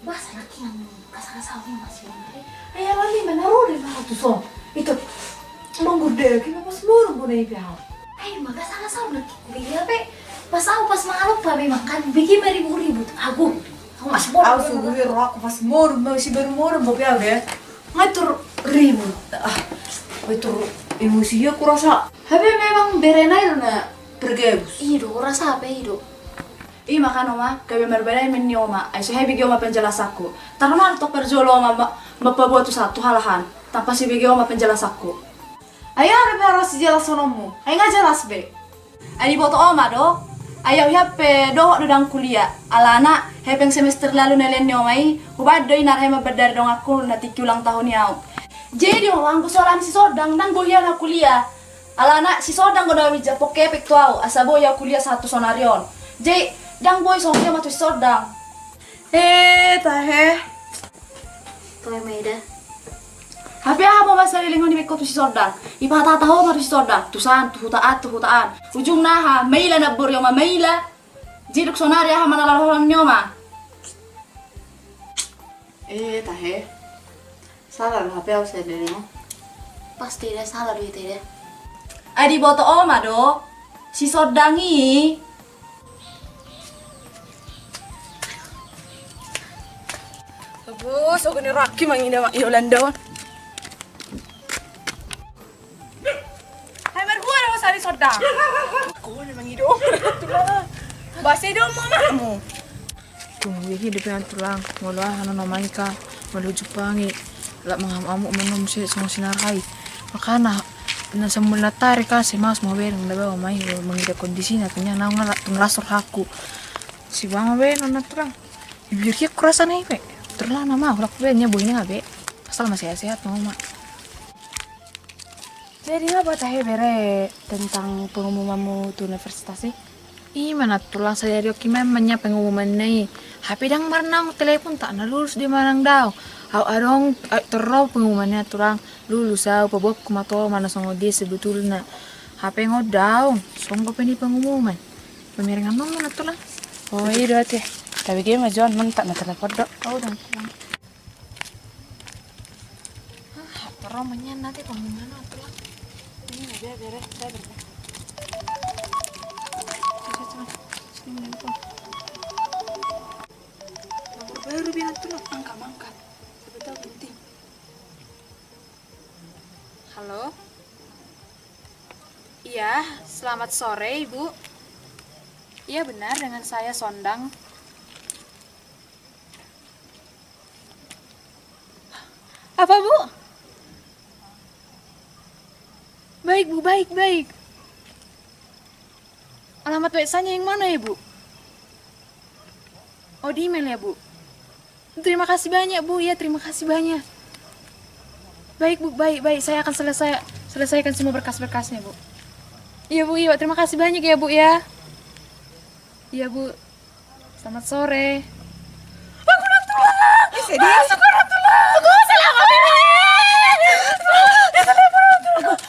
Basa naki yang kasar-kasar ni masih. Ayah lali mana rode mana tu so. Itu. Manggur deh, kita pas burung guna ipi hau. Ayo maka salah salah naki kuliah pe. Pas au pas malam pa memang kan bikin ribut-ribut. Aku, aku masih bodoh. Au subuhi roh aku pas modom, masih baru modom bope au deh. Ngatur ribut. Ah, ngatur emosi ya kurasa. Hape memang berenai do na bergabus. Iya do kurasa apa iya do. Ima kan oma, gabe marbadai men ni oma, ai so hea bege oma penjelasanku. Tarmar tok parjolo oma ma-, mapaboa tu satu halahan, tanpa si bege oma penjelasanku. Ai aha dope harus dijelasononmu? Ai nga jelas be. Ai diboto oma do. Ai au hea pe dohot do dang kuliah. Alana hepeng semester lalu na lean ni oma i, hubaen do i na hea mambandari donganku na tingki ulang tahun i au. Jadi oma anggo so alani si Sondang dang boi au na kuliah. Alana si Sondang do na mijapok hepeng tu au asa boi au kuliah sahat tu sonari on. Jadi dang boi songon dia ma tu si Sondang. Eh, tahe. Toe ma eda. Hape aha ma masa leleng on dibaen ho tu si Sondang? Ipatata ho ma tu si Sondang, tu san, tu hutaan, tu hutaan. Ujungna aha, maila na bori oma maila. Jiduk sonari aha ma na laho ni oma. Eh, tahe. Salah do hape au sendiri no. Pasti eda salah do ita eda. Ai diboto oma do. Si Sondang i. Aduh, sogo ni raki mangido ma Yolanda on. Hai marhua do sari Sondang. Kau ni mangido. Basa do mamamu. Tung, jadi hidup dengan tulang. Molo aha na maika, molo jupangi. Lak mangamuk-amuk manom se songon sinarhai. Makana na sambul na tarik ka se maus mau bereng da bawa mai mangida kondisina punya naung ala tung lasor haku. Si bang be non natulang. Bibir hia kurasa nai pe. Terlah nama aku laku be nya boinya be. Asal masih sehat mau mak. Jadi apa tahe bere tentang pengumumanmu tu universitas i? Ima na tulang sadari oki memang nya pengumuman na i. Hape dang marnaung telepon tak na lulus di manang daong. Au adong torro pengumuman na tulang lulus au paboakku ma to mana songon dia sebetulna. Hape ngon daong songgo pe ni pengumuman. Pemerengan nong mana tulang. Oh iya do ate. Tapi dia ma John mentak na telepon do. Oh dang tulang. H P Romannya nanti pengumuman tulang. Ini aja biar saya berkah. Coba, coba. Sini, sini, sini. Nomor baru biar tulang. Angkat, angkat. Siapa tahu penting. Halo? Iya, selamat sore, Ibu. Iya, benar, dengan saya Sondang. Apa, Bu? Baik, Bu, baik, baik. Alamat W A-nya yang mana ya, Bu? Oh, di email ya, Bu? Terima kasih banyak, Bu. Ya, terima kasih banyak. Baik, Bu, baik, baik. Saya akan selesai, selesaikan semua berkas-berkasnya, Bu. Iya, Bu, iya, terima kasih banyak ya, Bu, ya. Iya, Bu. Selamat sore. Aku udah tulang. Bisa dia. Aku udah tulang. Aku selamat. Aku, aku, aku, aku,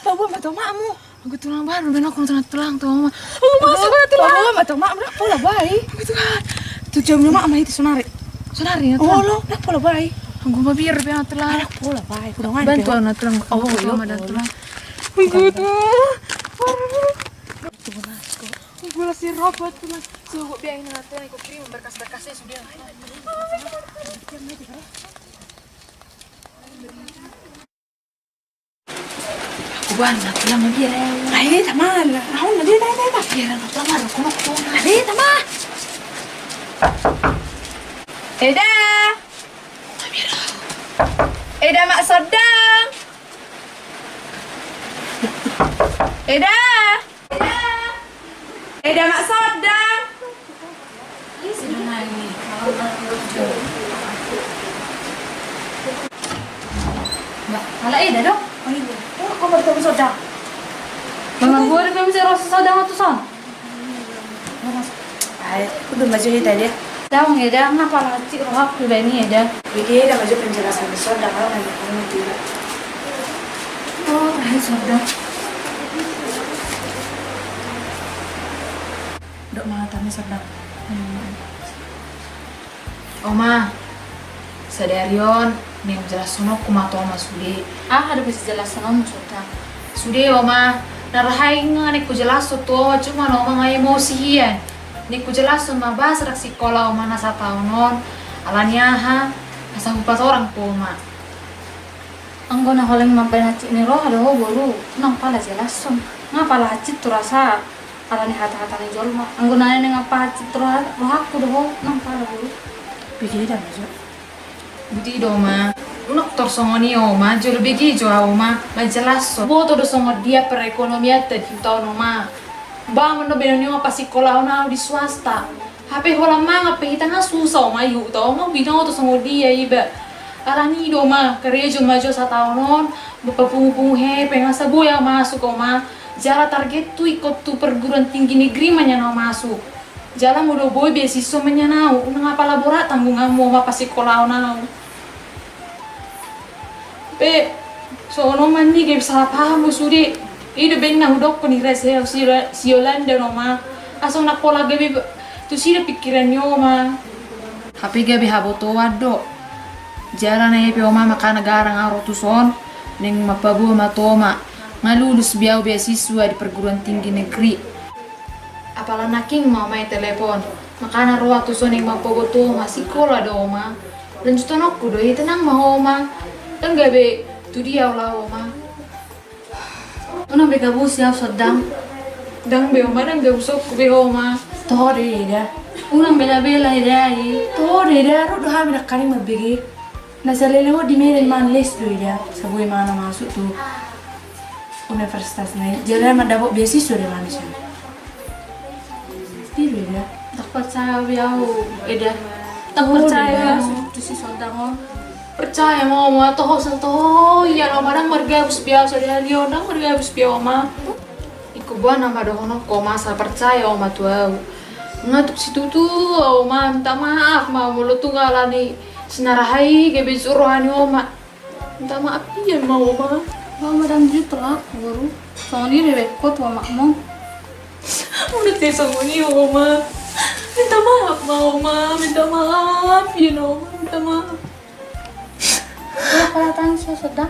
aku, aku, aku, aku, Aku tulang baru, dan aku tulang, tulang, tulang, Oma. Aku masuk, aku tulang. Aku masuk, aku tulang. Pola bae. Aku tulang. Tu jam lima ama itu sonari. Sonari, ya, tulang. Oh, lo, na pola bae. Aku mampir, be, tulang. Anak pola bae. Bantu, na, tulang. Oh, iya, tulang. Aku tulang. Aku masuk. Aku masuk, robot, tulang. Suruh biarin, tulang. Aku kirim berkas-berkasnya sudah. Aku bana, tulang, dia. Ai, dia, tama. Naon, dia, dia, dia, dia. Dia, dia, tama, aku nak, tulang. Ai, dia, tama. Eda. Eda, Mak Sodang. Eda. Eda. Eda, Mak Sodang. Mbak, ala Eda do. Oh, iya. Oh, kau bertemu Sodang. Bang, gua ada permisi rasa Sodang tu son. Ai, aku belum maju hita dia. Daun ya, dah, ngapa lah cik rohak tu dah ini ya, dah. Jadi, eda maju penjelasan di Sodang, kalau nanya kamu tidak. Oh, hai, Sodang. Dok, mana tami, Sodang? Hmm. Oma, sadari on, naeng jelashononku ma tu Oma sude. Aha do pe sijelashononmu, Sodang? Sude, Oma, na rohai nga naeng hujelashon tu Oma, cuma Oma nga emosi hian. Naeng hujelashon ma boasa ndang sikola Oma na sataon on, alani aha, asa hupatorang tu Oma. Anggo na holan mambahen hansit ni roha do ho, boru, unang pala jelashon. Nga pala hansit tu rasa, alani hata-hata ni jolma. Anggo na naeng pahansit roha, rohangku do ho, unang pala, boru. Bege da ma jo. Bege do, Oma. Unang tor songon i, Oma, jolo bege jo ahu, Oma, manjelashon. Boto do songon dia perekonomianta di huta on, Oma. Ba, molo baenon i, Oma, pasikolahon ahu di swasta. Hape holan mangan pe hita nga susah, Oma, i huta on, Oma, binoto songon dia iba. Alani i do, Oma, karejo ma jo sataon on, papungu-pungu hepeng, asa boi ahu masuk, Oma. Jala targetku ingkon tu perguruan tinggi negeri ma nian ahu masuk. Jala molo boi beasiswa ma nian ahu, unang apala borat tanggunganmu, Oma, pasikolahon ahu. Pe, songon on ma ni, gabe salah paham ho sude. I do baen na hudokkon i ra si, si, si Yolanda, Oma. Asa unang pola gabe tusi do pikiran ni Oma. Hape gabe habotoan do. Jala na i pe, Oma, makana garang ahu ro tuson, naeng mampaboa ma tu Oma. Nga lulus be ahu beasiswa di perguruan tinggi negeri. Apala nangkin ma, Oma, i telepon. Makana ro ahu tuson naeng mampaboa tu Oma, sikola do, Oma. Lanjutononku do i, tenang ma ho, Oma. Ndang gabe tu dia ahu laho, Oma. Unang be gabusi ahu, Sodang. Ndang be, Oma, ndang gabusonku be ho, Oma. Toho do, Eda. Unang bela-bela, Eda, i. Toho do, Eda, rap do hami nangkaning mambege. Na saleleng on di Medan ma les do, Eda. Asa boi ma na masuk tu universitas na i. Jala mandapot beasiswa do ma na sian. Pasti do, Eda. Ndang percaya be ahu, Eda. Ndang percaya be ahu tu si Sodang on. Percaya ma, Oma, toho, toho, ia, Oma, ndang margabus be ahu sadari on, ndang margabus be ahu, Oma. Ingkon boan ma dohononku, Oma, asa percaya Oma tu ahu. Nga tung situtu, Oma, minta maaf ma molo tung alani sinarahai gabe jut roha ni Oma. Minta maaf hian ma, Oma. Ba, Oma, ndang jut rohangku, boru. Songon i do dibaen ho tu amakmu. Unang songon i, Oma. Minta maaf ma, Oma. Minta maaf hian, Oma. Minta maaf. Kenapa tangis ho, Sodang?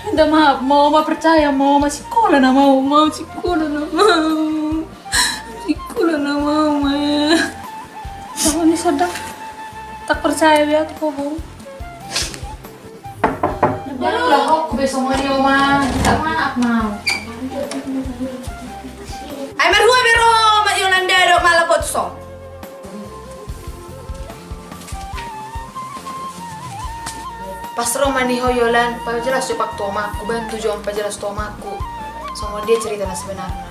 Minta maaf ma, Oma, percaya ma, Oma, sikola nama Oma, sikola nama Oma, sikola nama Oma, ya. Sama ni sadang. Tak percaya dia tu kobong. Baru lah kok, ku besok mau dia, Oma. Minta maaf ma. Ai marhua be ro ma Yolanda do malapotso. Pas ro ma ni ho Yolan, pajelas jo pak tu omakku, bantu jo pajelas tu omakku songon dia cerita na sebenarna.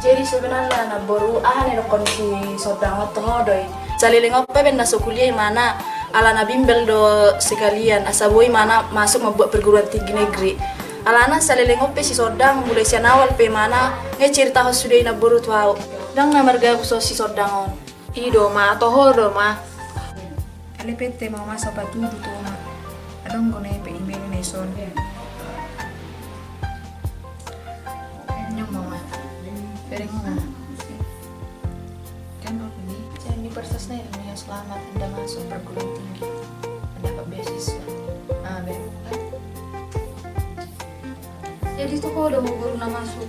Jadi sebenarna na boru, aha na didokkon si Sondang on tu ho do i. Saleleng on pe baen na so kuliah imana, alana bimbel do sekalian asa boi imana masuk mambuat perguruan tinggi negeri. Alana saleleng on pe si Sondang mulai sian awal pe imana nge ceritahon sude i na boru tu au. Ndang na margabus on si Sondang on. I do ma, toho do ma. Ale pete ma masa patudu tu oma. Adong gona i pe email na ison. Nyong ma ma. Bereng ma. Kan aku ni. Jangan di perses na ini yang selamat, anda masuk perguruan tinggi, mendapat beasiswa. Ah, bereng kan. Jadi tu ho do ma boru na masuk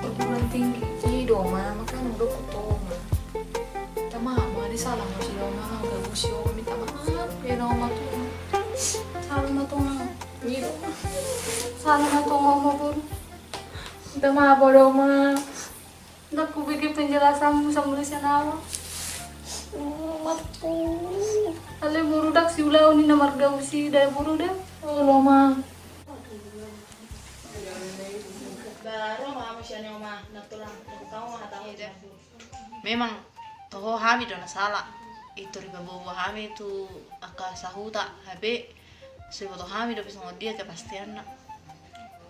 perguruan tinggi. I do ma, makana molo ho toho ma. Minta maaf ma, di salah ma si oma, gabusi oma, minta maaf. Ia na oma tu. Salah ma tu oma. I do ma. Salah ma tu oma, boru. Minta maaf do oma. Ndang hubege penjelasanmu sambil sian awal. Marpu. Ale boru, ndang siulaon i na margabus i da boru da. Olo ma. Ba ro ma hamu sian oma, na tulang, na hutau ma hatamu. Memang toho hami do na sala. Itu riba bobo hami tu angka sahuta, hape so iboto hami dope songon dia kepastianna.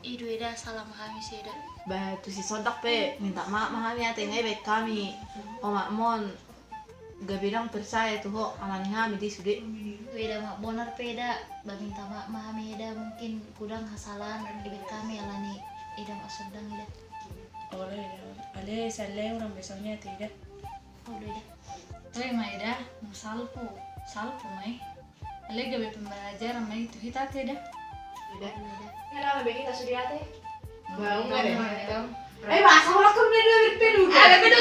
I do eda, sala ma hami si eda. Ba tu si Sondak pe minta maaf ma hami, ate nga ibaen hami omakmon gabe ndang percaya tu ho alani hami di sude. Tu eda ma bonar pe eda, ba minta maaf ma hami eda, mungkin godang hasalaan ibaen hami alani eda ma Sondang eda. Olo eda, ale saleu rang besoknya ate eda. Olo eda. Toe ma eda, salpu, salpu ma i. Ale gabe pembelajaran ma i tu hita ate eda. Eda. Eda. Eda ma be hita sude ate. Bang, bang, bang. Eh, masa ulah kau ni dua puluh. Ada beda.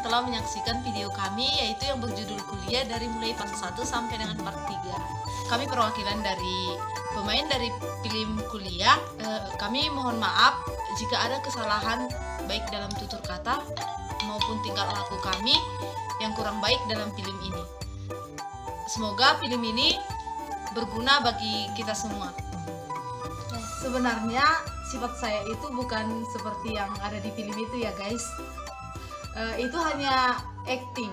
Telah menyaksikan video kami, yaitu yang berjudul Kuliah dari mulai part satu sampai dengan part tiga. Kami perwakilan dari pemain dari film Kuliah. Eh, kami mohon maaf jika ada kesalahan baik dalam tutur kata maupun tingkah laku kami yang kurang baik dalam film ini. Semoga film ini berguna bagi kita semua. Sebenarnya sifat saya itu bukan seperti yang ada di film itu ya, guys. Eh, itu hanya acting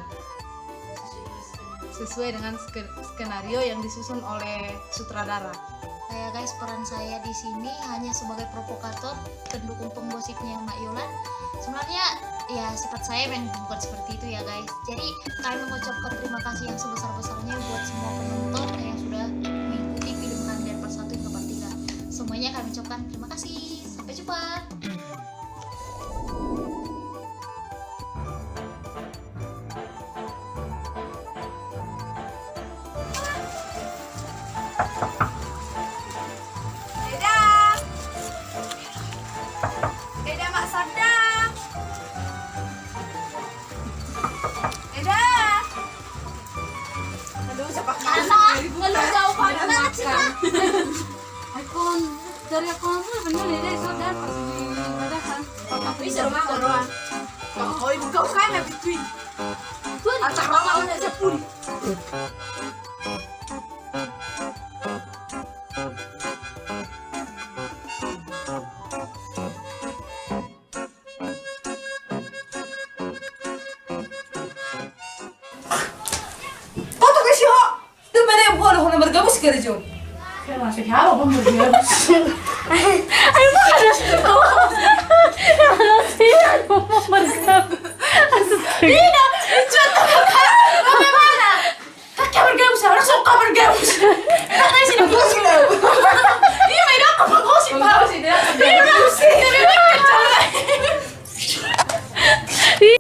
sesuai dengan ske-, skenario yang disusun oleh sutradara. Ya guys, peran saya di sini hanya sebagai provokator, pendukung penggosipnya Mak Yolan. Sebenarnya ya sifat saya memang bukan seperti itu ya guys. Jadi kami mengucapkan terima kasih yang sebesar-besarnya buat semua penonton yang sudah mengikuti film kami dari part satu hingga part tiga. Semuanya kami ucapkan terima kasih. Sampai jumpa. Eda. Eda, Mak Sada. Eda. Aduh, cepat. Anak, ngeluh jauh banget sih, Kak. Aiko, dari aku apa bener ya, dari Sada pas di padahal. Tapi seru banget. Kau, kau buka, buka, nggak bituin. Tuh, antar mama udah sepuluh. Kerja. Saya masuk ya, apa mau dia? Ayo, mau ada. Kalau saya mau bergabung. Tidak, itu tuh. Bagaimana? Kakak bergabung, saya langsung kau bergabung. Enak aja sih, bergabung. Iya, main apa, bergabung sih, Pak? Bergabung sih, dia. Iya, bergabung sih. Tapi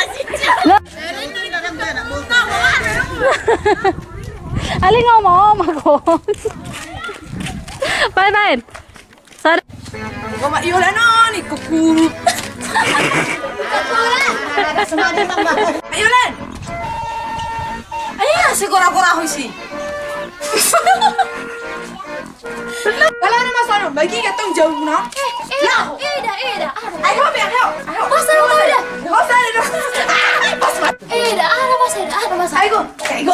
main kencang. Aling ngomong, ngomong. Bye, bye. Sorry. Gua mak yola noni kuku. Mak yola. Ayo, segora-gora ho isi. Bala na masa no, bagi ka tong jauh na. Eh, eh, eh, da, eh, da, ah, da. Ayo, ayo, ayo, ayo. Masa no, da. Masa no, da. Pas, Mas. Eh, da, ah, da, masa, da, ah, da, masa. Ayo, ayo.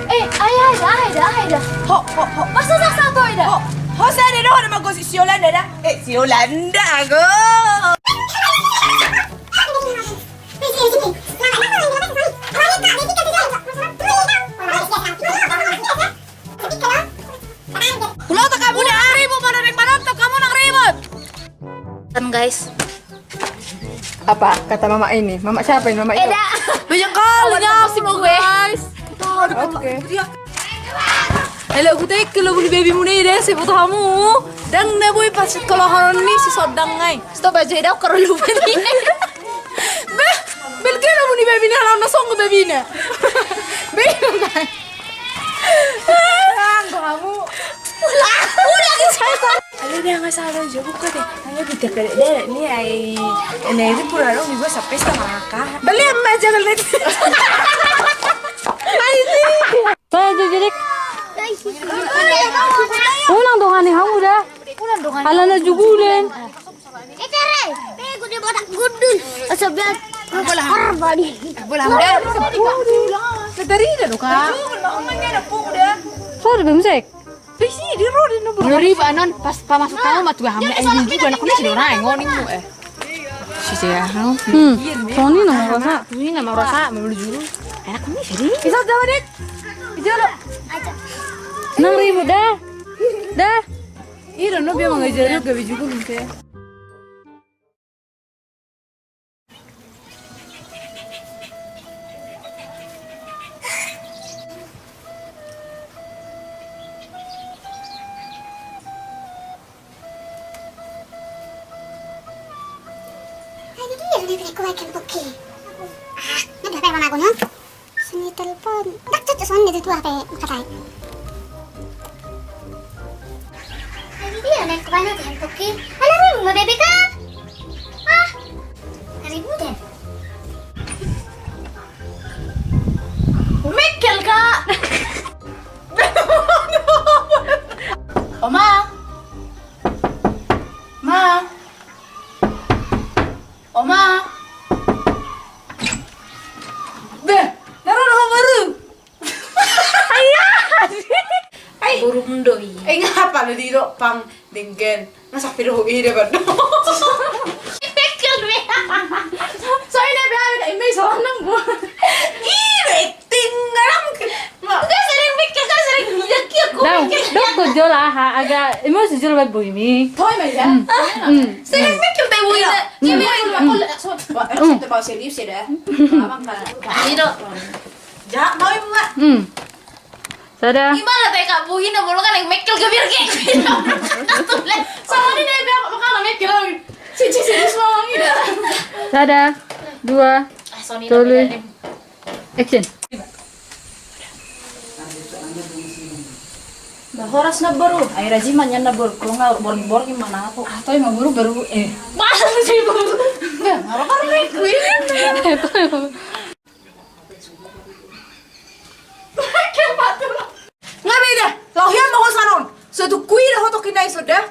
Eh, ayo, ayo, da, ayo, da, ayo, da. Ho, ho, ho. Masa sa, sa, to, da. Ho, ho, sa, da, da, ho, da, magosip si Yolanda, da. Eh, si Yolanda, go. Ulang tak kamu dah ribut, mana yang mana tuh kamu nang ribut. Kan, guys. Apa kata mama ini? Mama siapa ini? Mama ini. Eda. Banyak kali nyamuk, guys. Oke. Halo, aku tek kalau beli baby mu nih deh, siapa tahu kamu. Dang na boi pas kalau horor nih si sodang ngai. Stop aja dah, kalau lupa nih. Bah, belgia na buni baby na, lawan na songo baby na. Beh, ngai. Bang, kamu. Ulang, ulang, saya kok. Ayo deh, nggak salah aja buka deh. Ayo kita ke deh, ini ai. Ini itu pura dong, gue sampai setengah kah. Beli emas jangan lihat. Ayo sih. Ayo jadi. Ulang dong, aneh kamu dah. Ulang dong, aneh. Ala na jugulen. Eh, tere, pe, gede botak gundul. Asa biar. Bola. Arba di. Bola. Udah, udah. Dari dah, Kak. Sorry, Bang Sek. Besi di roda no, Bro. Ngeri ba anon pas pamasuk tamu matu hamu. Eh, ini juga anak ini sudah naik ngoning mu, eh. Si saya, ha? Hmm. Sony nama rasa. Ini nama rasa, mau beli juru. Anak ini sih. Bisa jawab, Dik. Itu lo. Enam ribu dah. Dah. Iya, no, biar mangajari gawe juga mungkin. Ai, dia na pinakuat kan, Poki. Ah, na berapa yang mana aku, non? Sini telepon. Dak, cek, cek, sini dia tu apa, makatai. Ai, dia na kebanyakan, Poki. Alah, ribut ma bebe kan? Ah, ribut deh. Mikkel, Kak. Oma. Ma. Oma. Beh, na ro do ho baru. Ayah. Ai. Burung doi. Eh, ngapa lu di do pang denggen? Masa piro ho ide bado. Pikir be. Soalnya be ada email soalnya bu. Ih, acting ngarang. Enggak sering mikir, kan sering bilang ki aku. Dong, mikir. Dok, gue jual aha, agak emosi jual buat bu ini. Toy mah ya. Hmm. Hmm. Sering mikir teh bu ini. Iya, iya, iya. Aku lihat, so, wah, eh, hmm, serius ya dah. Abang kan. Ini dok. Jahat mau ibu, Mak. Hmm. Sada. Gimana teh Kak bu ini, mulu kan yang mikir gebir kayak gitu. Sama ini deh, biar aku makan mikir lagi. Cici serius mau ini dah. Sada, dua, ah, Sony tolu. Action. Bah, horas na boru. Ai rajin ma nian na boru. Kalau nggak boring-boring mana aku? Ah, toh emang boru baru, eh. Masa sih boru? Bah, nggak apa-apa, gue. Nga beda. Laho hian ma ho sanon. So tu kui da ho toki nai so da.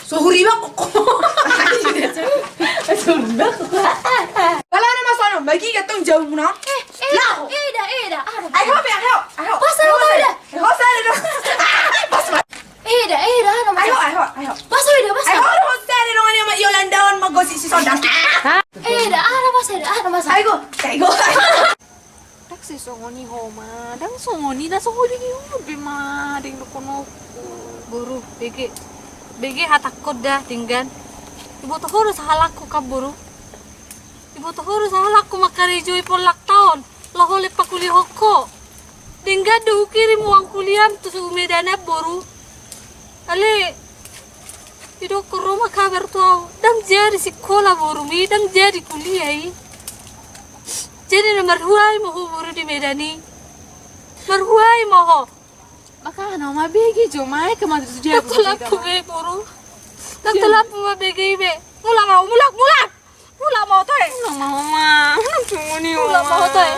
So huriba kok. So huriba kok. Bala na ma sanon, bagi ka tong jauh muna. Eh, eh, laho. Eh, da, eh, da. Ayo, ayo, ayo. Pas, ayo, ayo, da. Pas, ayo, da. Pas, pas. Eh, da, eh, da, ada, Mas. Ayo, ayo, ayo. Pas, ayo, da, pas. Ayo, ada, Mas, ada dong, ada, Mas, Yolanda, on, magosip si Sondas. Eh, da, ada, Mas, ada, ada, Mas. Ayo, ayo. Tak sih, Songon i ho ma, ndang songon i, na songon i ho be ma denggan dohononku. Boru, bege. Bege hatangkon da, denggan. Diboto ho do sahalakku kan, boru. Diboto ho do sahalakku mangkarejoi pollakta on, laho lempa kuliahon ho. Denggan do hukirim uang kuliaham tu Medan an, boru. Ale, didokkon ro ma kabar tu au, ndang jadi sikola borumi, ndang jadi kuliah i. Jadi na marhua i ma ho, boru, di Medan i. Marhua i ma ho. Makana ma bege jo ma, e, kemana tu dia. Ndang tolappu be, boru. Ndang tolappu ma bege i be. Mulak ma ho, mulak, mulak. Mulak ma ho toe. Mulak ma ho ma. Mulak ma ho toe.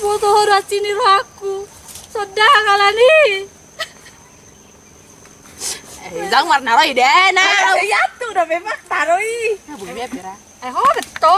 Boto ho do asini rohangku. Sonda kalani. Eh, jang marnaroi de na. Ai ho beto.